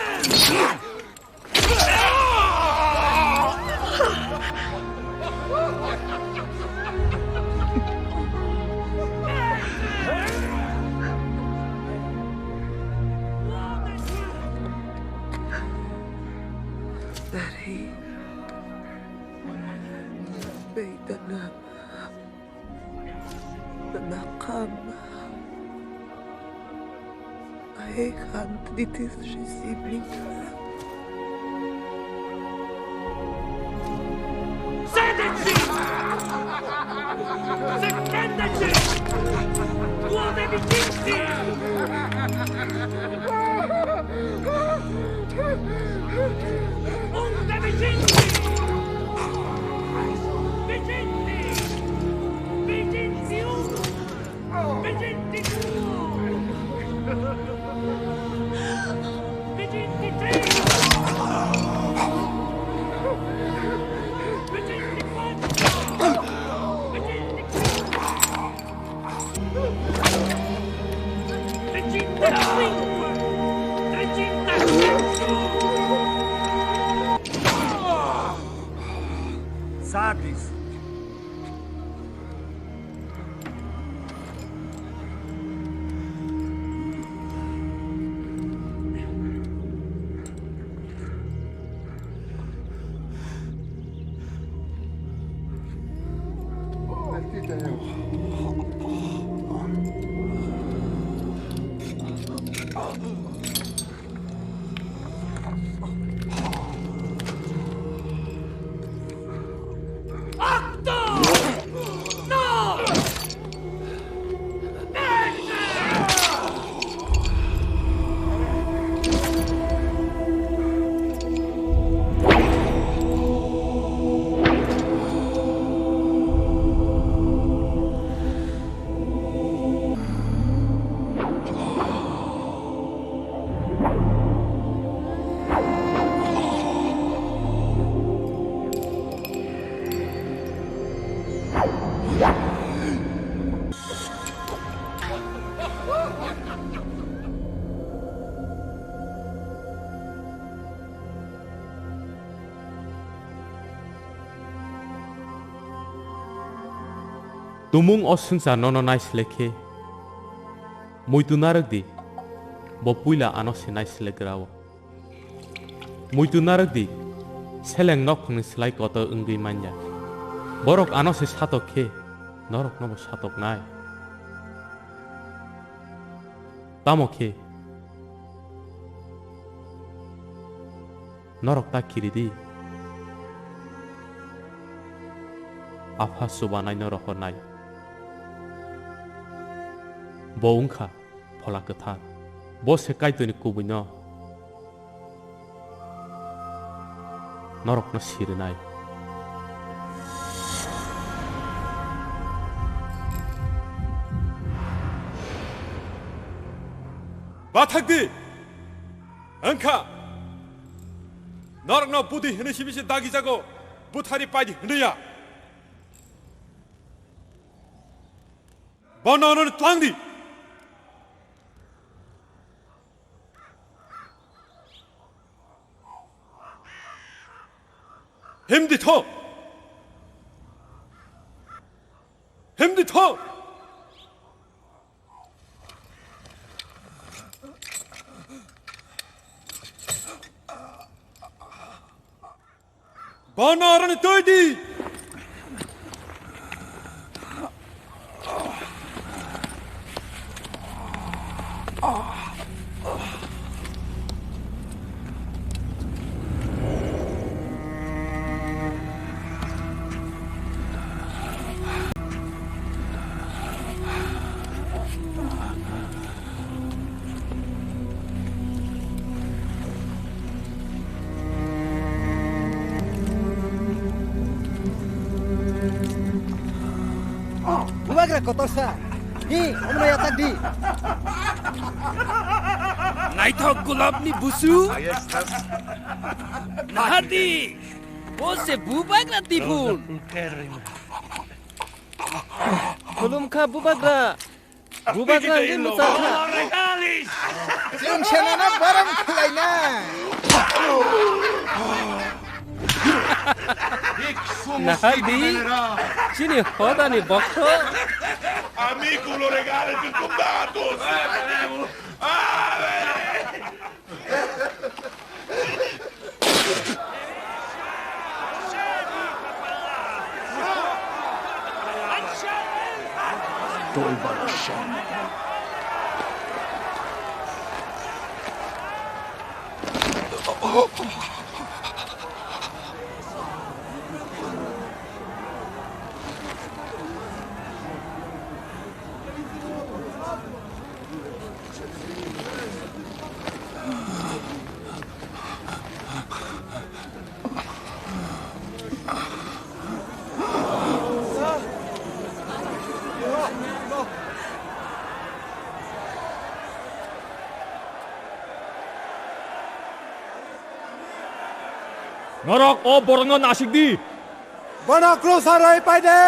That he Beidana. Nakam. Aekhan ditis shisibling. Sedici! Sekendeci! Duodecici! Undecici! Viginti! Viginti uno! Viginti duo! Viginti tre! Viginti quattro! Viginti cinque! Viginti cinque! Viginti quattro! Satis! Tumung o swngchar nono naislek khe, muitu narwk di, bo puila ano se naislek gra-o. Muitu narwk di, seleng nokphangni slai kotor wngwi manya. Borok ano se satok khe, norokno bo satoknai. Tamo khe, norok ta kiri di. Apha chubanaino rohornai. Bo wngkha Phola Kwthar. Bo se Kaitorni kubuino norokno sirinai. Bathak di! Wngkha norokno budi hwnwi simi se dagijago, buthari paidi hwnwi ya. Bono no tlang di. Himdi tho. Himdi tho. Bono aroni twi di. Bubagra kotorsa. Di, omo yatak di. Naithok gulabni busu. Nahadi. Bo se bubagra tipun. Khulumkha bubagra. Bubagra ni mwchakha. Chwng senana baram khlaina. Nahadi chini hodani bokto. Amigo, lo regales el combato. Norok o borokno nasik di. Bono krus o rwi pai de.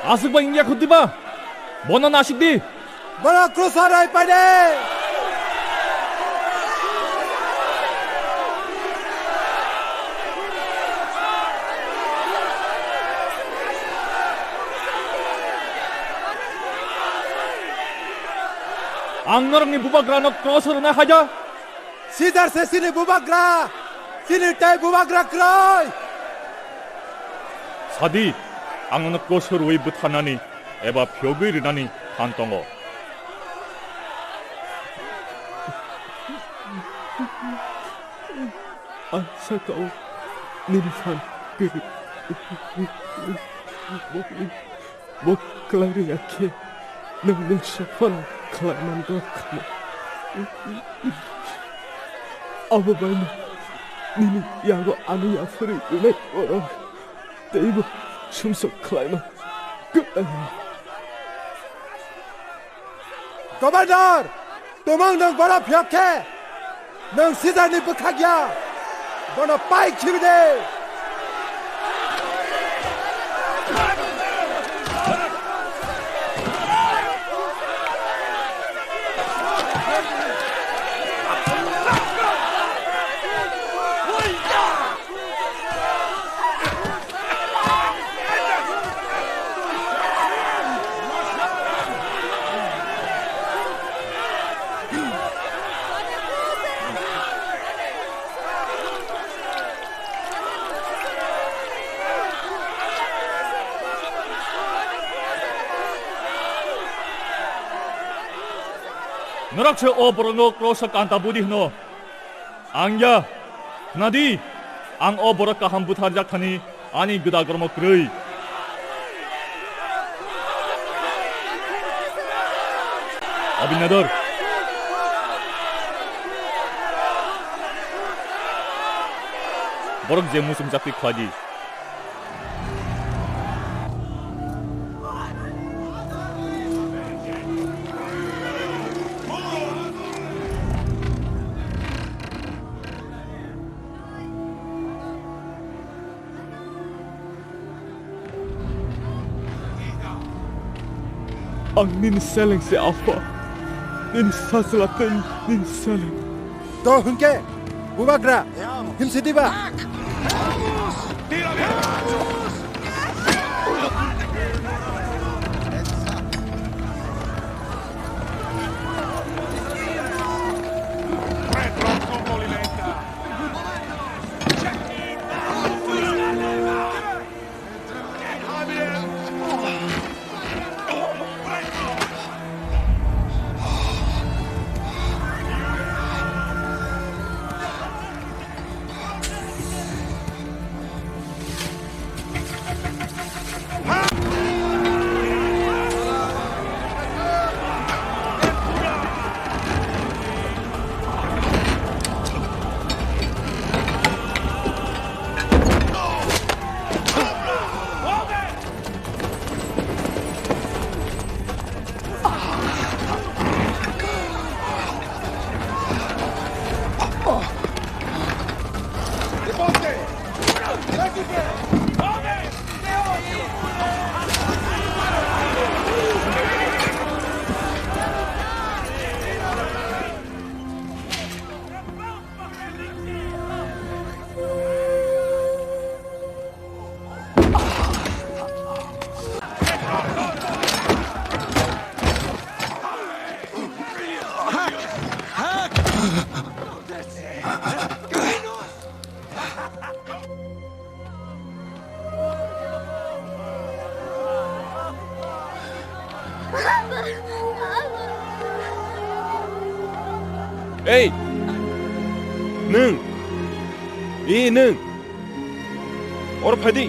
Aswk bai wngya kho diba? Bono nasik di. Bono krus o rwi pai de. Ang norokni bubagrano kros rwna haja. Sidar se chini bubagra, chini tei bubagra kwrwi. Sadi, ang nono kros rwui bwtharnani eba phiyogwi rwnani phan tongo. Ang sakao nini phan kwrwi. Bo kwlai rwya khe nwng mungsa phano khlai man rw kha. Abo baino nini yago ano yaphari rwnai borok teibo sumsok khlaima kwlai. Gobernor! Tumung nwng bono phiyok khe, nwng Sijarni bwkhak ya, bono pai khibi de. Norok se o borokno kroso kanta budi hwno. Ang ya, khna di, ang o borok kaham butharjak thani ani gwda gormo kwrwi. Abinador. Borok je muchung chakri khlai di. Ang nini seleng se, Apha. Nini sajla tei nini seleng. To hwnkhe, bubagra, himsi diba? Tira, tira. Ei! Nwng! I nwng! Oro phai di!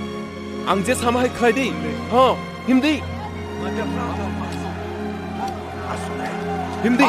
Ang je sama hai khlai di! Ho! Him di! Him di!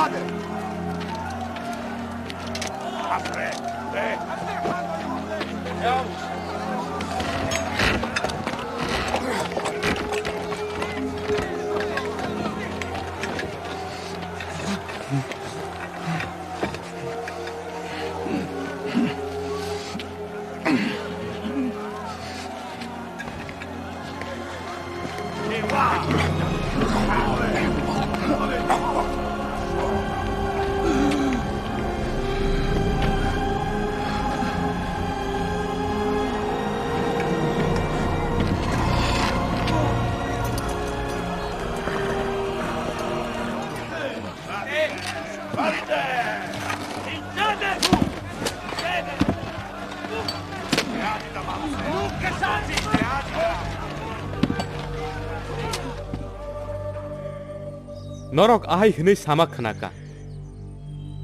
Norok ahai hwnwi sama khnaka,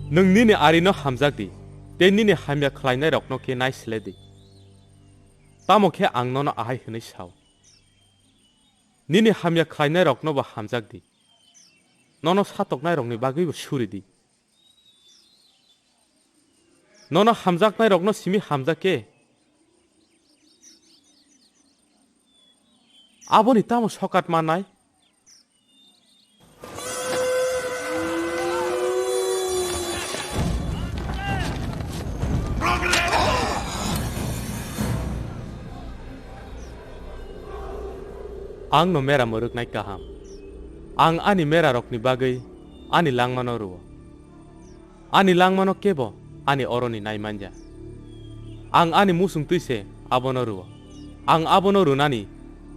"Nwng nini arino hamjak di, tei nini hamya khlainairokno khe naisle di." Tamo khe ang nono ahai hwnwi sao, "Nini hamya khlainairoknobo hamjak di, nono satoknairokni bagwibo suri di." Nono hamjaknairokno simi hamjak khe, aboni tamo sokat mannai? Ang no mera mwrwknai kaham. Ang ani merarokni bagwi ani langmano rwo. Ani langmano kebo ani oroni nai manya. Ang ani muchung twi se abono rwo. Ang abono rwnani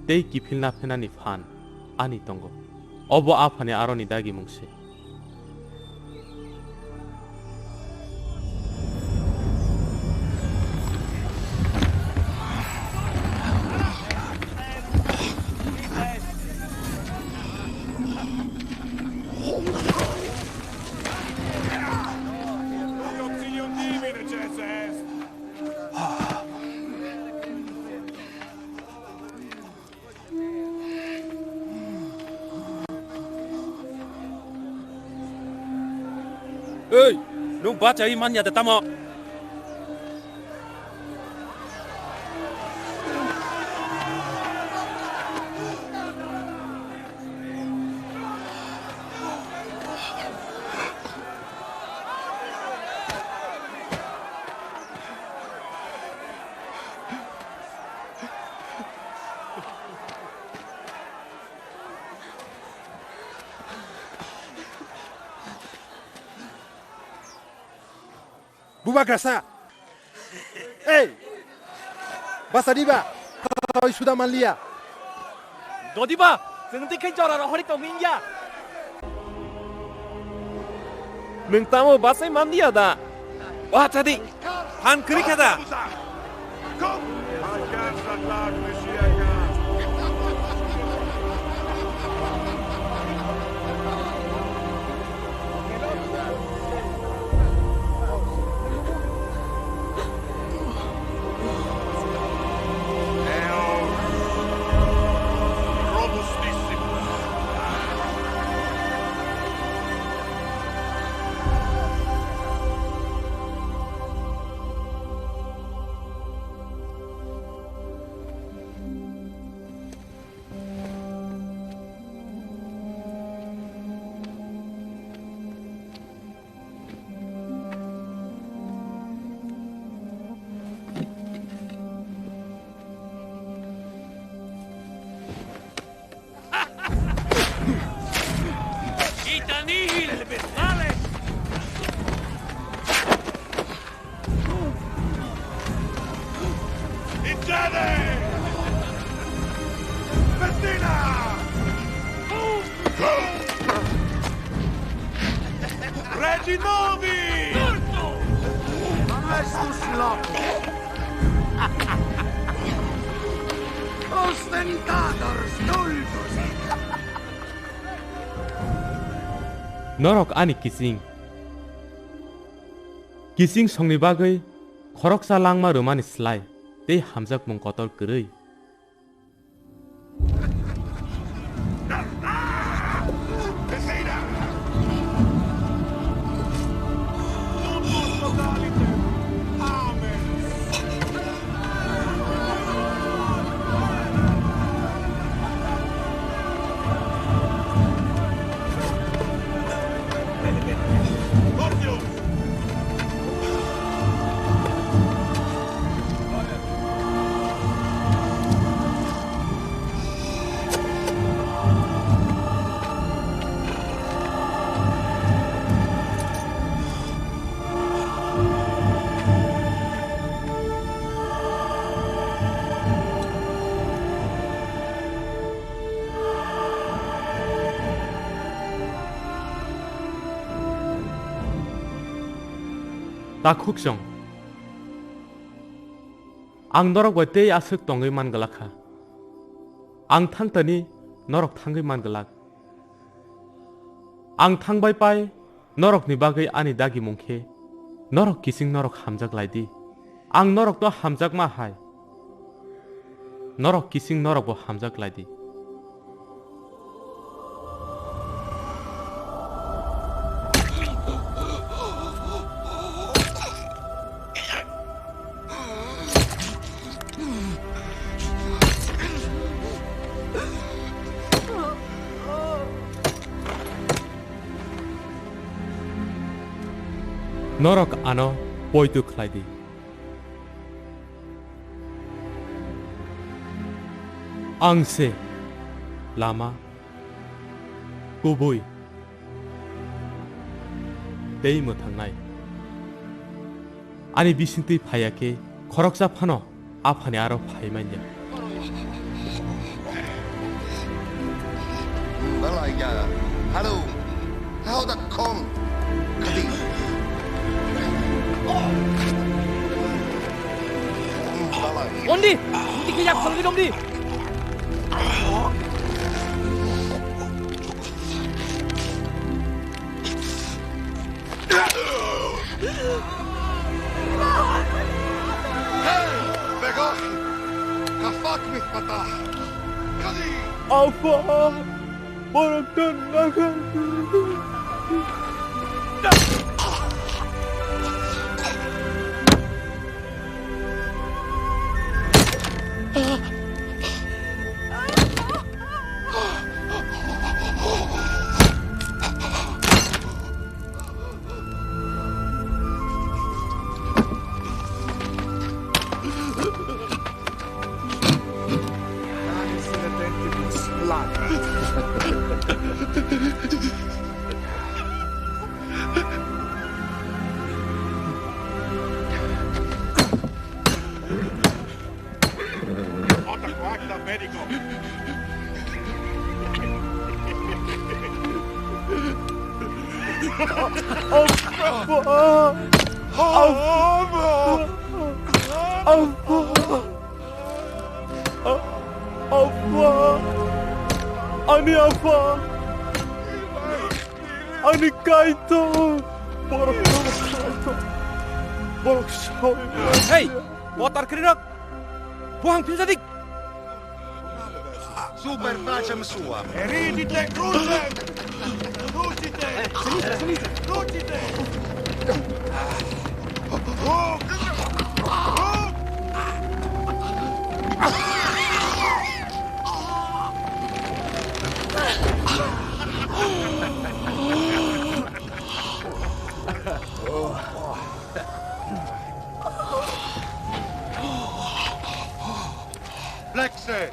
tei kiphilna phenani phan ani tongo. Obo Aphani aroni dagimung se. Ei, nwng bachai manya de tamo? Bubagrasa! Ei! Basa diba? Tawi suda manliya. Dodiba, chwng twi khe jora rohori tongwi wngya. Nwng tamo bachai manliya da? Wacha di, phan kwrwi kha da? Retinovi! Estus loco! Ostentador stultus! Norok ani kiching. Kiching songni bagwi khoroksa langma rwmani slai tei hamjakmung kotor kwrwi. Takhuk chwng. Ang norok bai tei aswk tongwi man glak kha. Ang thang tani norok thangwi man glak. Ang thang bai pai norokni bagwi ani dagimung khe norok kiching norok hamjak lai di. Ang norokno hamjakma hai norok kiching norokbo hamjak lai di. Norok ano poito khlai di. Ang se lama, kubui tei mwthangnai. Ani bisingtwi phaiya khe khoroksa phano Aphani aro phai manya. Balai ya. Halo. Hao da kong. Kadi. Balai. Ondi, ondi khe yak phangwi romdi. Hey, begok! Kafak mit patah! Kadi! Apa? Borok to naga. Apa! Ani apa! Ani kaitor! Borok, borok, borok sawi. Hei! Botar krirok! Buhang pinjadik! Super Pacham Suam. Eridi te cruce! Crucite! Crucite! Black Sea!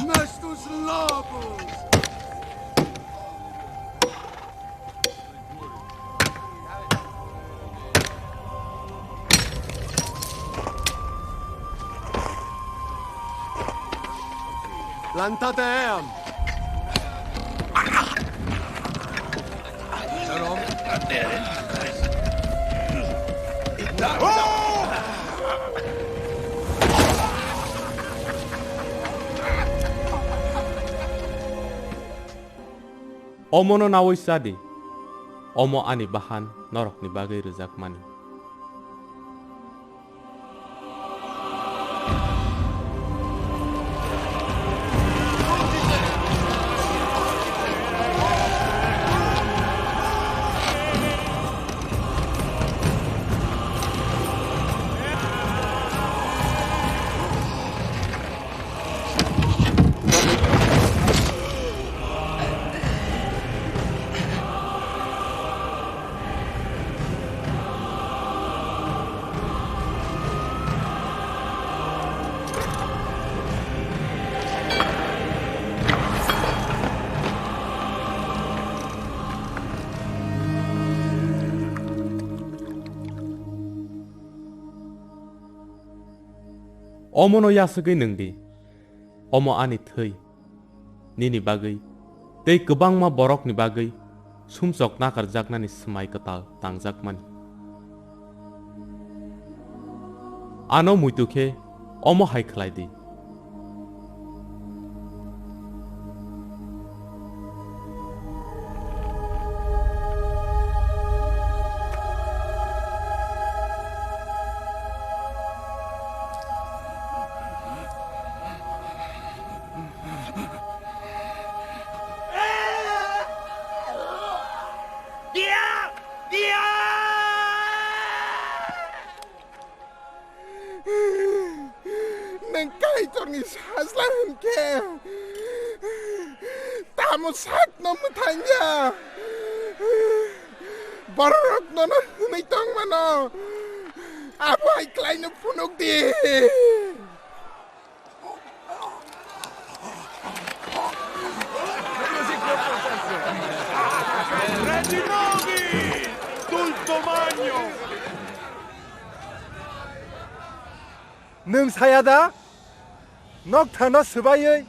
Mestus Lantata em! Omono naui cha di, omo ani bahan norokni bagwi rwjakmani. Omono yasugwi nwng di, omo ani thwi, nini bagwi tei kwbangma borokni bagwi sumsok nakarjaknani swmai kwtal tangjakmani. Ano muitu khe omo hai khlai di. Nwng Kaitorni sajla hwn khe tamo sakno mwthangya? Bororok nono hwnwi tongmano, abo hai khlaino phunuk di. Nwng saya da? Nokthano swbaiwi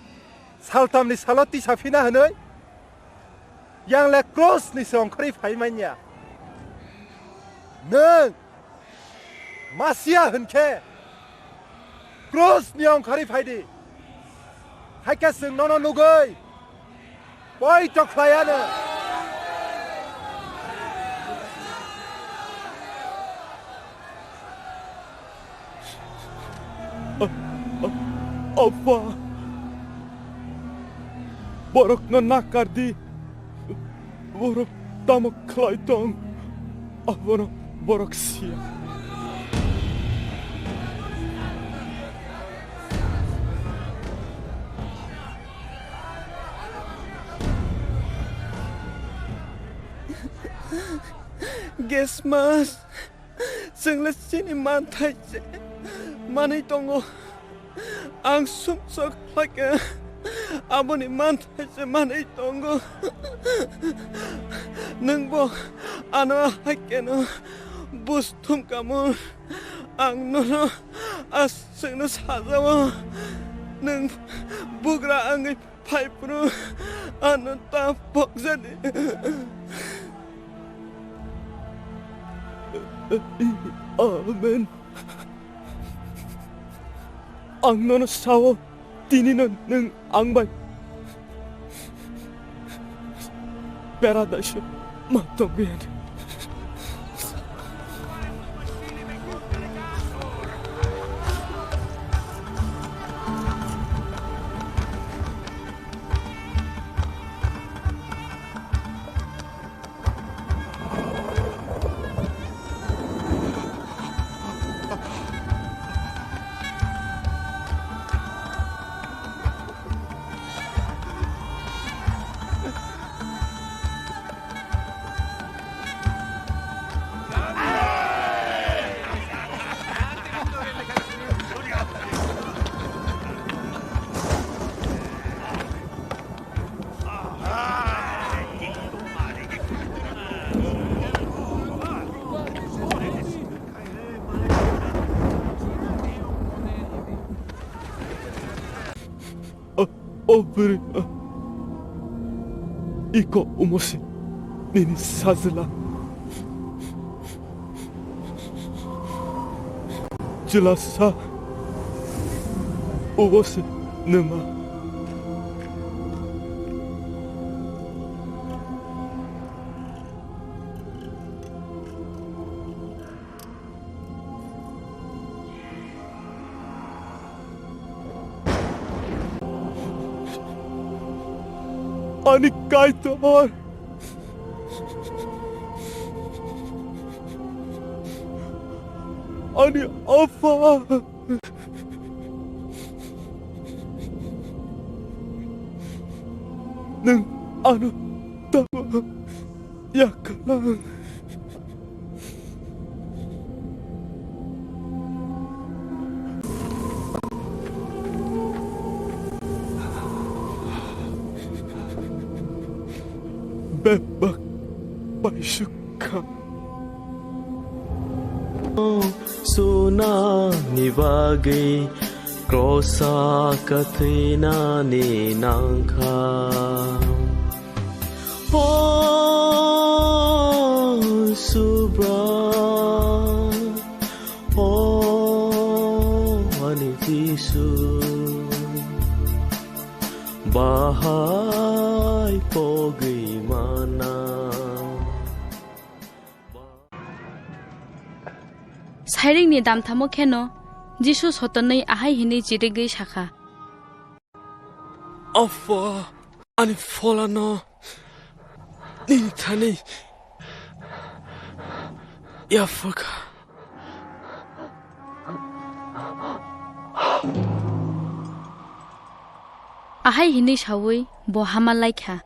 saltamni salo tisa phina hwnwi? Yang le cross ni se ongkhorwi phai manya. Nwng Masia hwn khe cross ni ongkhorwi phai di. Hai khe chwng nono nugwi poito khlai anw. A-, a-, Apha, borokno nakar di. Borok tamo khlai tong, abono borok siya. Gesmas. Chwng le chini manthai se manwi tongo. Ang sumsok khlai kha, aboni manthai se manwi tongo. Nwngbo ano hai kheno buj thum kamung. Ang nono aswkno sajao. Nwng bugra wngwi phai phuru ano ta pokjani. Amen. Ang nono sao, tinino nwng ang bai Paradise-o ma tongwi hwnwi. O bwrwi, iko omo se nini sajla. Chwla sa, obo se nwma. Ani Kaitor, ani Apha, nwng ano tamo yaklang. Bebak paisukha. Sunani bagwi krosa kathwinani nangkha. O Subra, o ani Jisu, bahai pogwi mana. Sairingni damthamo kheno Jisu sotonwi ahai hwnwi chirigwi sakha. Apha, ani pholano nini thani yaphakha. Ahai hwnwi saui bo hama laikha.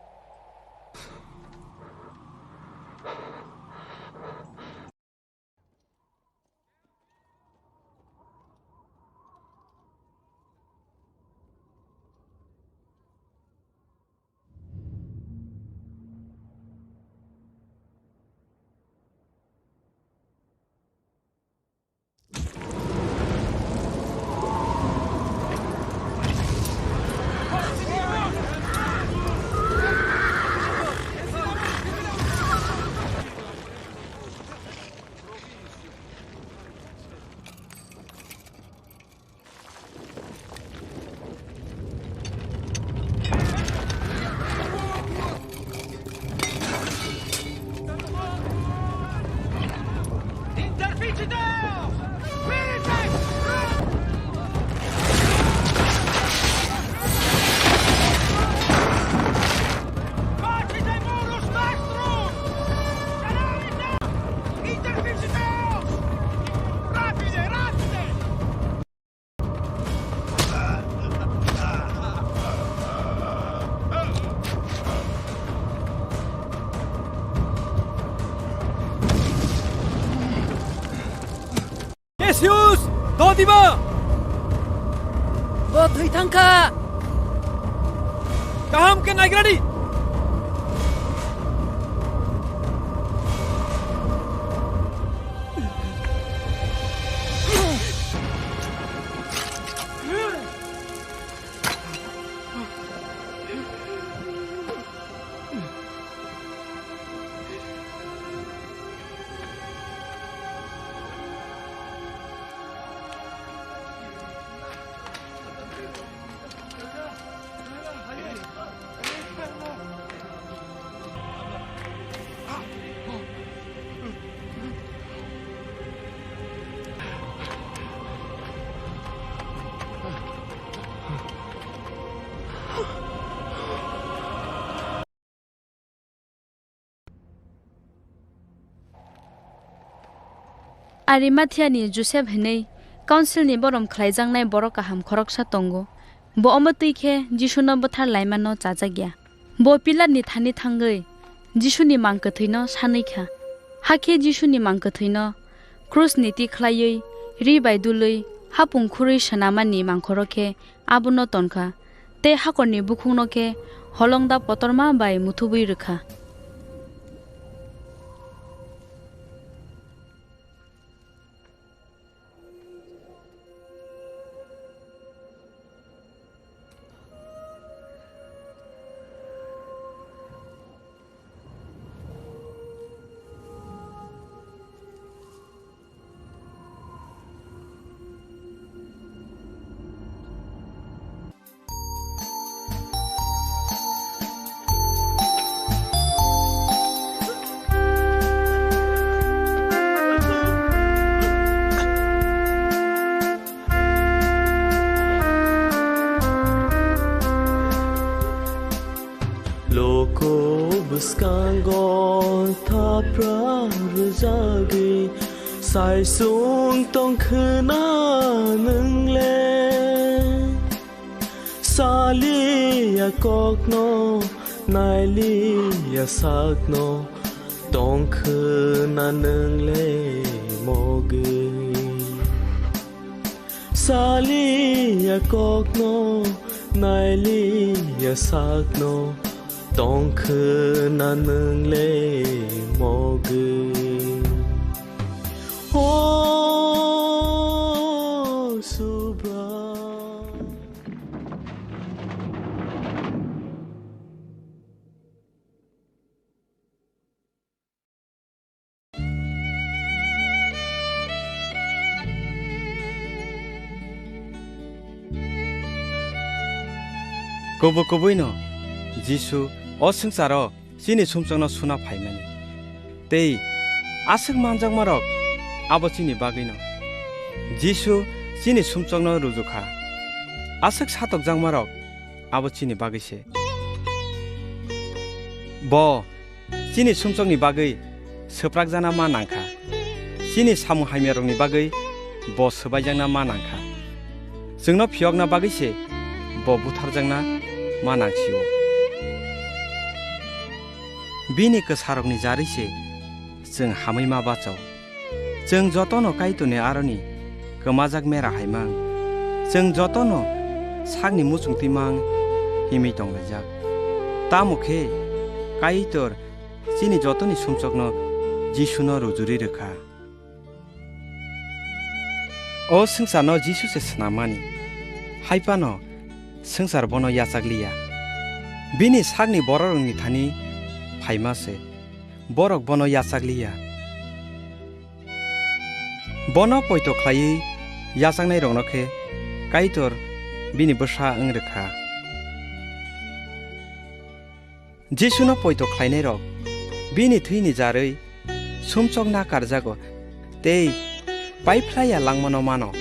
Cassius, Dodiba! Bo thwi thang kha. Kaham khe naigradi. Arimathiani Josep hwnwi Councilni borom khlaijaknai borok kaham khoroksa tongo. Bo omo twi khe Jisuno bwthar laimano chajak ya. Bo Pilatni thani thangwi Jisuni mang kwthwino sanwi kha. Hakhe Jisuni mang kwthwino krusni tikhlaiwi ri bai dului hapung khurwi swnamani mangkhoro khe abono tonkha, tei hakorni bukhukno khe holongda kotorma bai muthubwi rwkha. Chagwi saisung tongkhwna nwngle, saliya kokno, nailiya sakno, tongkhwna nwngle mogwi. Saliya kokno, nailiya sakno, tongkhwna nwngle mogwi. O Subra. Kubui kubuino Jisu o swngcharo chini sumsokno suna phaimani. Tei aswk manjakmarok abo chini bagwino. Jisu chini sumsokno rujukha. Aswk satokjakmarok abo chini bagwi se. Bo chini sumsokni bagwi swprakjakna ma nangkha. Chini samung hamyarokni bagwi bo swbaijakna ma nangkha. Chwngno phiyokna bagwi se bo butharjakna ma nangsio. Bini kwsarokni jarwi se chwng hamwi ma bacho. Chwng jotono Kaitorni aroni kwmajak mera hai mang. Chwng jotono sakni muchungtwi mang himwi tonglaijak. Tamo khe Kaitor chini jotoni sumsokno Jisuno rujuri rwkha. O swngcharno Jisu se swnammani, hai phano swngchar bono yachak liya. Bini sakni bororokni thani phaima se, borok bono yachak liya. Bono poito khlaiwi yachaknairokno khe Kaitor bini bwsa wng rwkha. Jisuno poito khlainairok bini thwini jarwi sumsok nakarjago tei paiphlaiya langmano mano.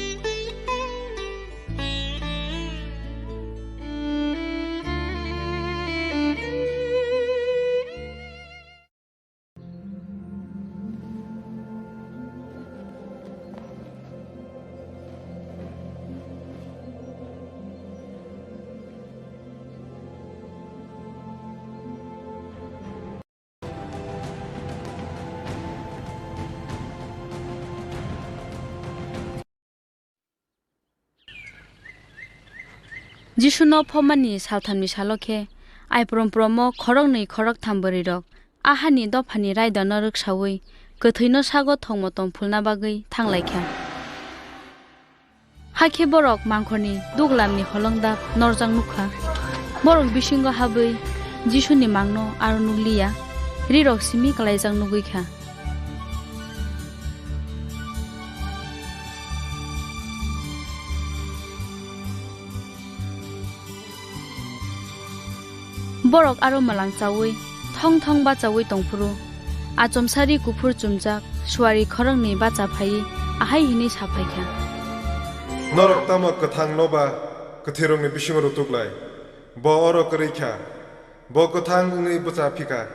Jisuno phobmani salthamni salo khe, aiprom promo khoroknwi khoroktham bwrwirok a hani dophani raidano rwksaui kwthwino sago thokmo tongphulna bagwi thanglaikha. Hakhe borok mangkhorni duglamni holongdap norjak nukha. Borok bisingo habwi Jisuni mangno aro nukliya, rirok simi kwlaijak nugwikha. Borok aro mwlang chaui thong thong bachaui tongphuru, achomsari kuphur chumjak suari khoroknwi bacha phaiwi ahai hwnwi sa phaikha. Norok tamo kwthangno ba kwthwirokni bisingo rutuk lai? Bo oro kwrwi kha, bo kwthang wngwi bwcha phikha.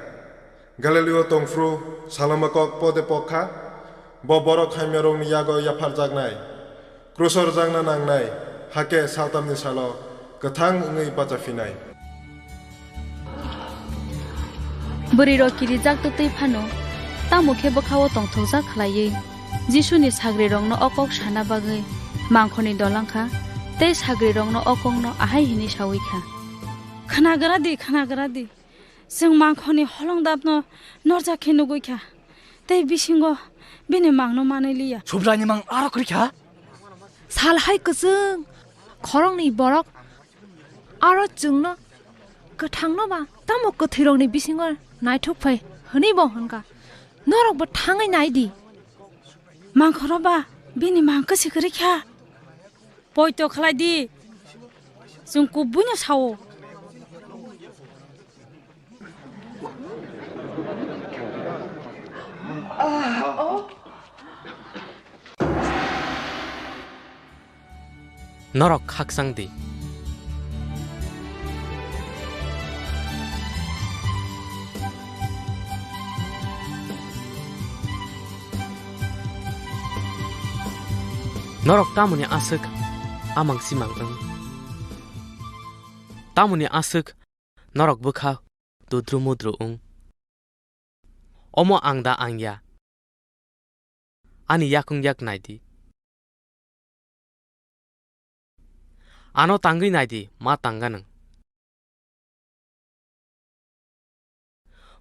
Galileo tongphuru saloma kok pode pok kha, bo borok hamyarokni yago yapharjaknai, kruso rwjakna nangnai, hakhe saltamni salo kwthang wngwi bacha phinai. Bwrwirok kirijak twtwi phano, tamo khe bwkhao tongthokjak khlaiwi Jisuni sagrirokno o kok sana bagwi mangkhorni dolang kha, tei sagrirokno o kokno ahai hwnwi saui kha. Khnagra di, khnagra di. Chwng mangkhorni holongdapno norjak khe nugwi kha, tei bisingo bini mangno manwi liya. Subraini mang aro kwrwi kha? Sal hai kwchwng khoroknwi borok aro chwngno kwthangno ba tamo kwthwirokni bisingo naithok phai hwnwi bo hwn kha. Norokbo thangwi nai di. Mangkhoro ba bini mang kwsi kwrwi kha. Poito khlai di, chwng kubuino sao. Norok khakchang di. Norok tamoni aswk amang simang wng? Tamoni aswk norok bwkha dudru mudru wng? Omo ang da ang ya? Ani yakung yak nai di. Ano tangwi nai di, ma tangganwng.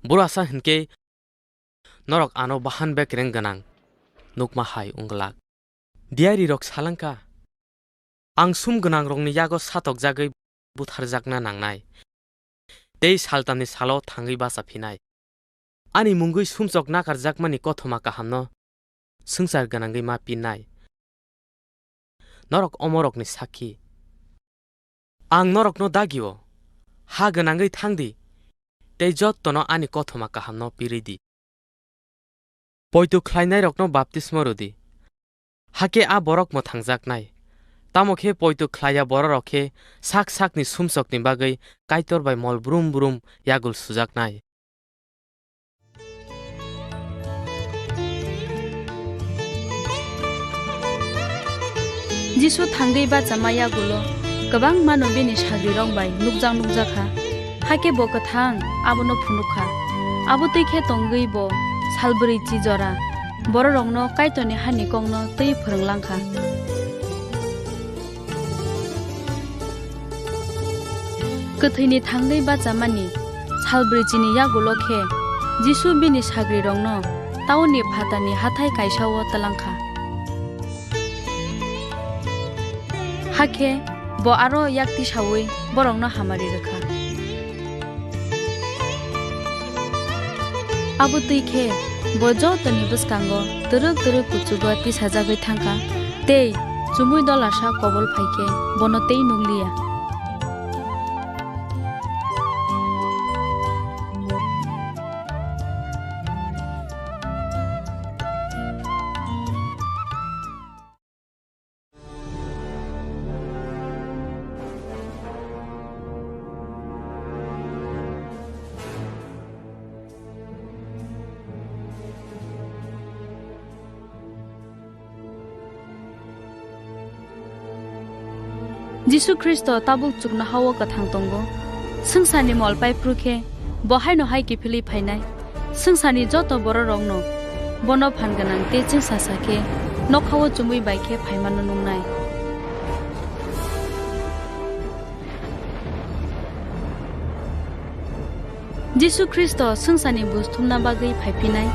Burasa hinkhe norok ano bahan bekreng gwnang nukma hai wng glak. Diarirok salangkha, ang sum gwnangrokni yago satokjagwi butharjakna nangnai, tei saltamni salo thangwi bacha phinai. Ani mungwi sumsok nakarjakmani kothoma kahamno swngchar gwnangwi ma pinai. Norok omorokni sakhi. Ang norokno dagio, ha gwnangwi thang di, tei jottono ani kothoma kahamno pirwi di. Poito khlainairokno baptismo rw di. Hakhe a borok mwthangjaknai. Tamo khe poito khlaiya bororok khe sak sakni sumsokni bagwi Kaitor bai mol brum brum yagul sujaknai. Jisu thangwi bachama yagulo kwbangmano bini sagrirok bai nukjak nukjakha. Hakhe bo kwthang abono phunukha. Abo twi khe tongwi bo salbrwi chi jora bororokno Kaitorni hani kokno twi phrwnglangkha. Kwthwini thangwi bachamani salbrwi chini yagulo khe Jisu bini sagrirokno taunni phatarni hathái kaisao twlangkha. Hakhe bo aro yak tisaui borokno hamari rwkha. Abo twi khe bo jotoni bwskango twrwk twrwk kuchugo tisajagwi thangkha, tei chumui dolasa kobol phai khe bono tei nukliya. Jisu Khristo tabuk chuknoha-o kwthang tongo. Swngcharni mol pai phru khe bo haino hai kiphilwi phainai. Swngcharni joto bororokno bono phan gwnang tei chwngsasa khe nokha-o chumui bai khe phaimano nuknai. Jisu Khristo swngcharni buj thumna bagwi phai phinai.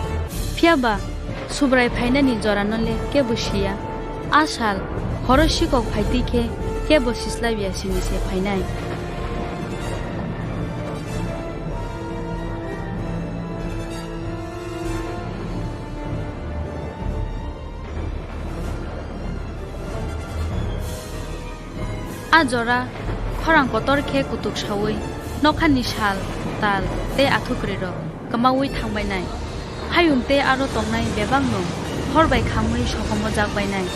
Phiya ba Subrai phainani jorano le kebo siya. A sal horo sikok phai twi khe kebo sislaiya sini se phainai. A jora khorang kotor khe kutuk saui nokhani sal, tal tei athukwrwirok kwmaui thangbainai. Hayung tei aro tongnai bebakno hor bai khamwi sokomojak bainai.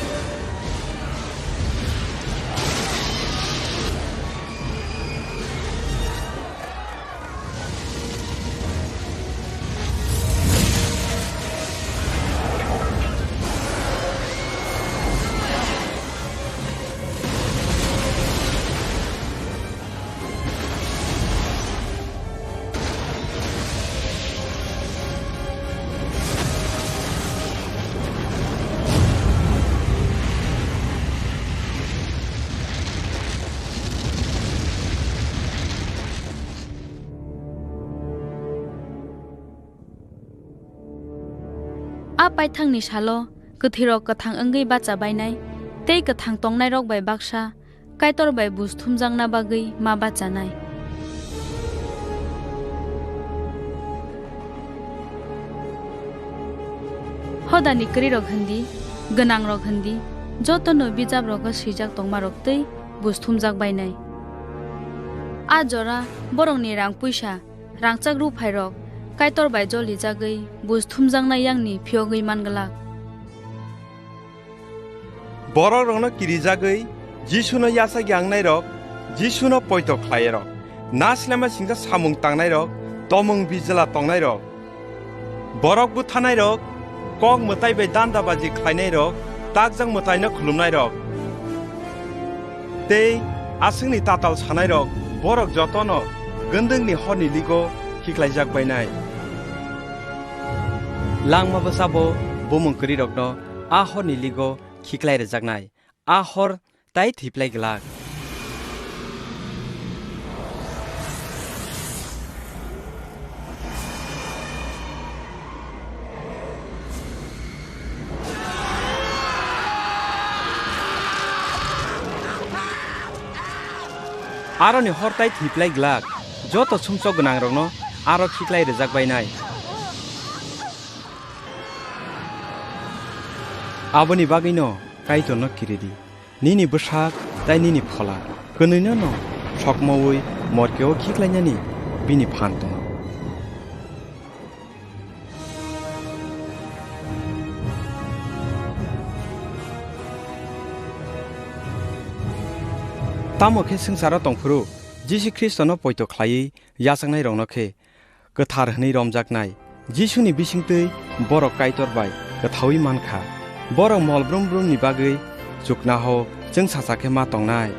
A paithakni salo kwthwirok kwthang wngwi bacha bainai, tei kwthang tongnairok bai baksa Kaitor bai buj thumjakna bagwi ma bachanai. Hodani kwrwirok hwn di, gwnangrok hwn di, jotono bijaprogo swijak tongmarok twi buj thumjak bainai. A jora borokni rang puisa, rangchak ruphairok Kaitor bai jolijagwi buj thumjaknai yangni phiyogwi man glak. Borokrokno kirijagwi Jisuno yachak yangnairok, Jisuno poito khlairok, naslema singcha samung tangnairok, tomung bijla tongnairok, borok buthanairok, kok mwtai bai dandabaji khlainairok, Takjak mwtaino khulumnairok tei aswkni tatal sanairok, borok jotono gwndwngni horni ligo khiklaijak bainai. Langma bwsabo bumung kwrwirokno a horni ligo khiklai rwjaknai, a hor tai thwiplai glak. Aroni hor tai thwiplai glak, joto sumsok gwnangrokno aro khiklai rwjak bainai. Aboni bagwino Kaitorno kiridi. Nini bwsak tai nini phola kwnwino no sokmoui morkeo khiklainani bini phan tongo. Tamo khe swngcharo tongphuru Jisu Khristono poito khlaiwi yachaknairokno khe kwthar hwnwi romjaknai. Jisuni bisingtwi borok Kaitor bai kwthaui man kha. Borok mol brum brumni bagwi chuknaho chwngsacha khe ma tongnai.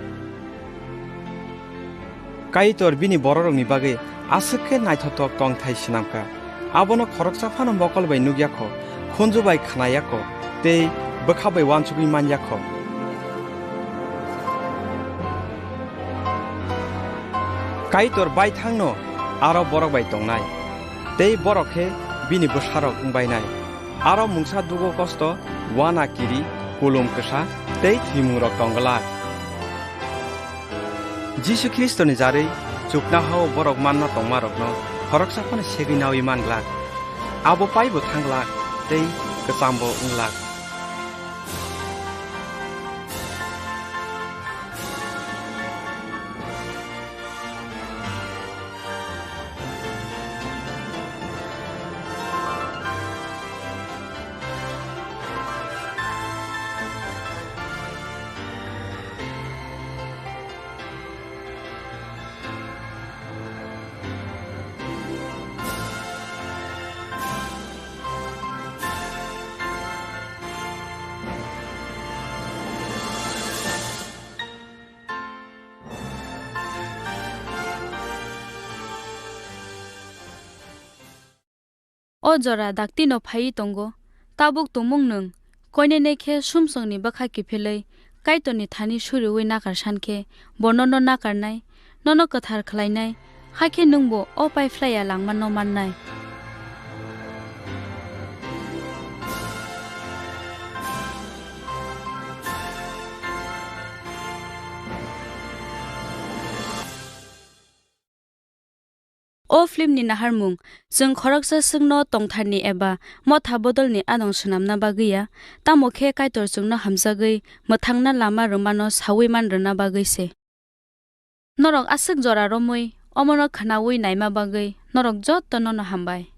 Kaitor bini bororokni bagwi aswk khe naithothok tongthai swnam kha. Abono khoroksa phano mokol bai nuk ya kho, khunju bai khna ya kho, tei bwkha bai uansugui man ya kho. Kaitor baithangno aro borok bai tongnai, tei borok khe bini bwsarok wng bainai. Aro mungsa dugo kosto, uana kiri, kulum kwsa tei thwimungrok tong glak. Jisu Khristoni jarwi chuknahao borok manna tongmarokno khoroksa phano segwi naui man glak. Abo paibo thang glak tei kwchambo wng glak. O jora daktino phaiwi tongo, tabuk tongmung nwng koinene khe sumsokni bwkha kiphilwi Kaitorni thani suriui nakar san khe, bo nono nakarnai, nono kwthar khlainai, hakhe nwngbo o paiphlaiya langmano mannai. O filmni naharmung, chwng khoroksa swkno tongtharni eba motha bodolni adong swnamna bagwi ya, tamo khe Kaitor chwngno hamjagwi mwthangna lama rwmano saui man rwna bagwi se. Norok aswk jora romwi omono khnaui naima bagwi norok jotono'-no hambai.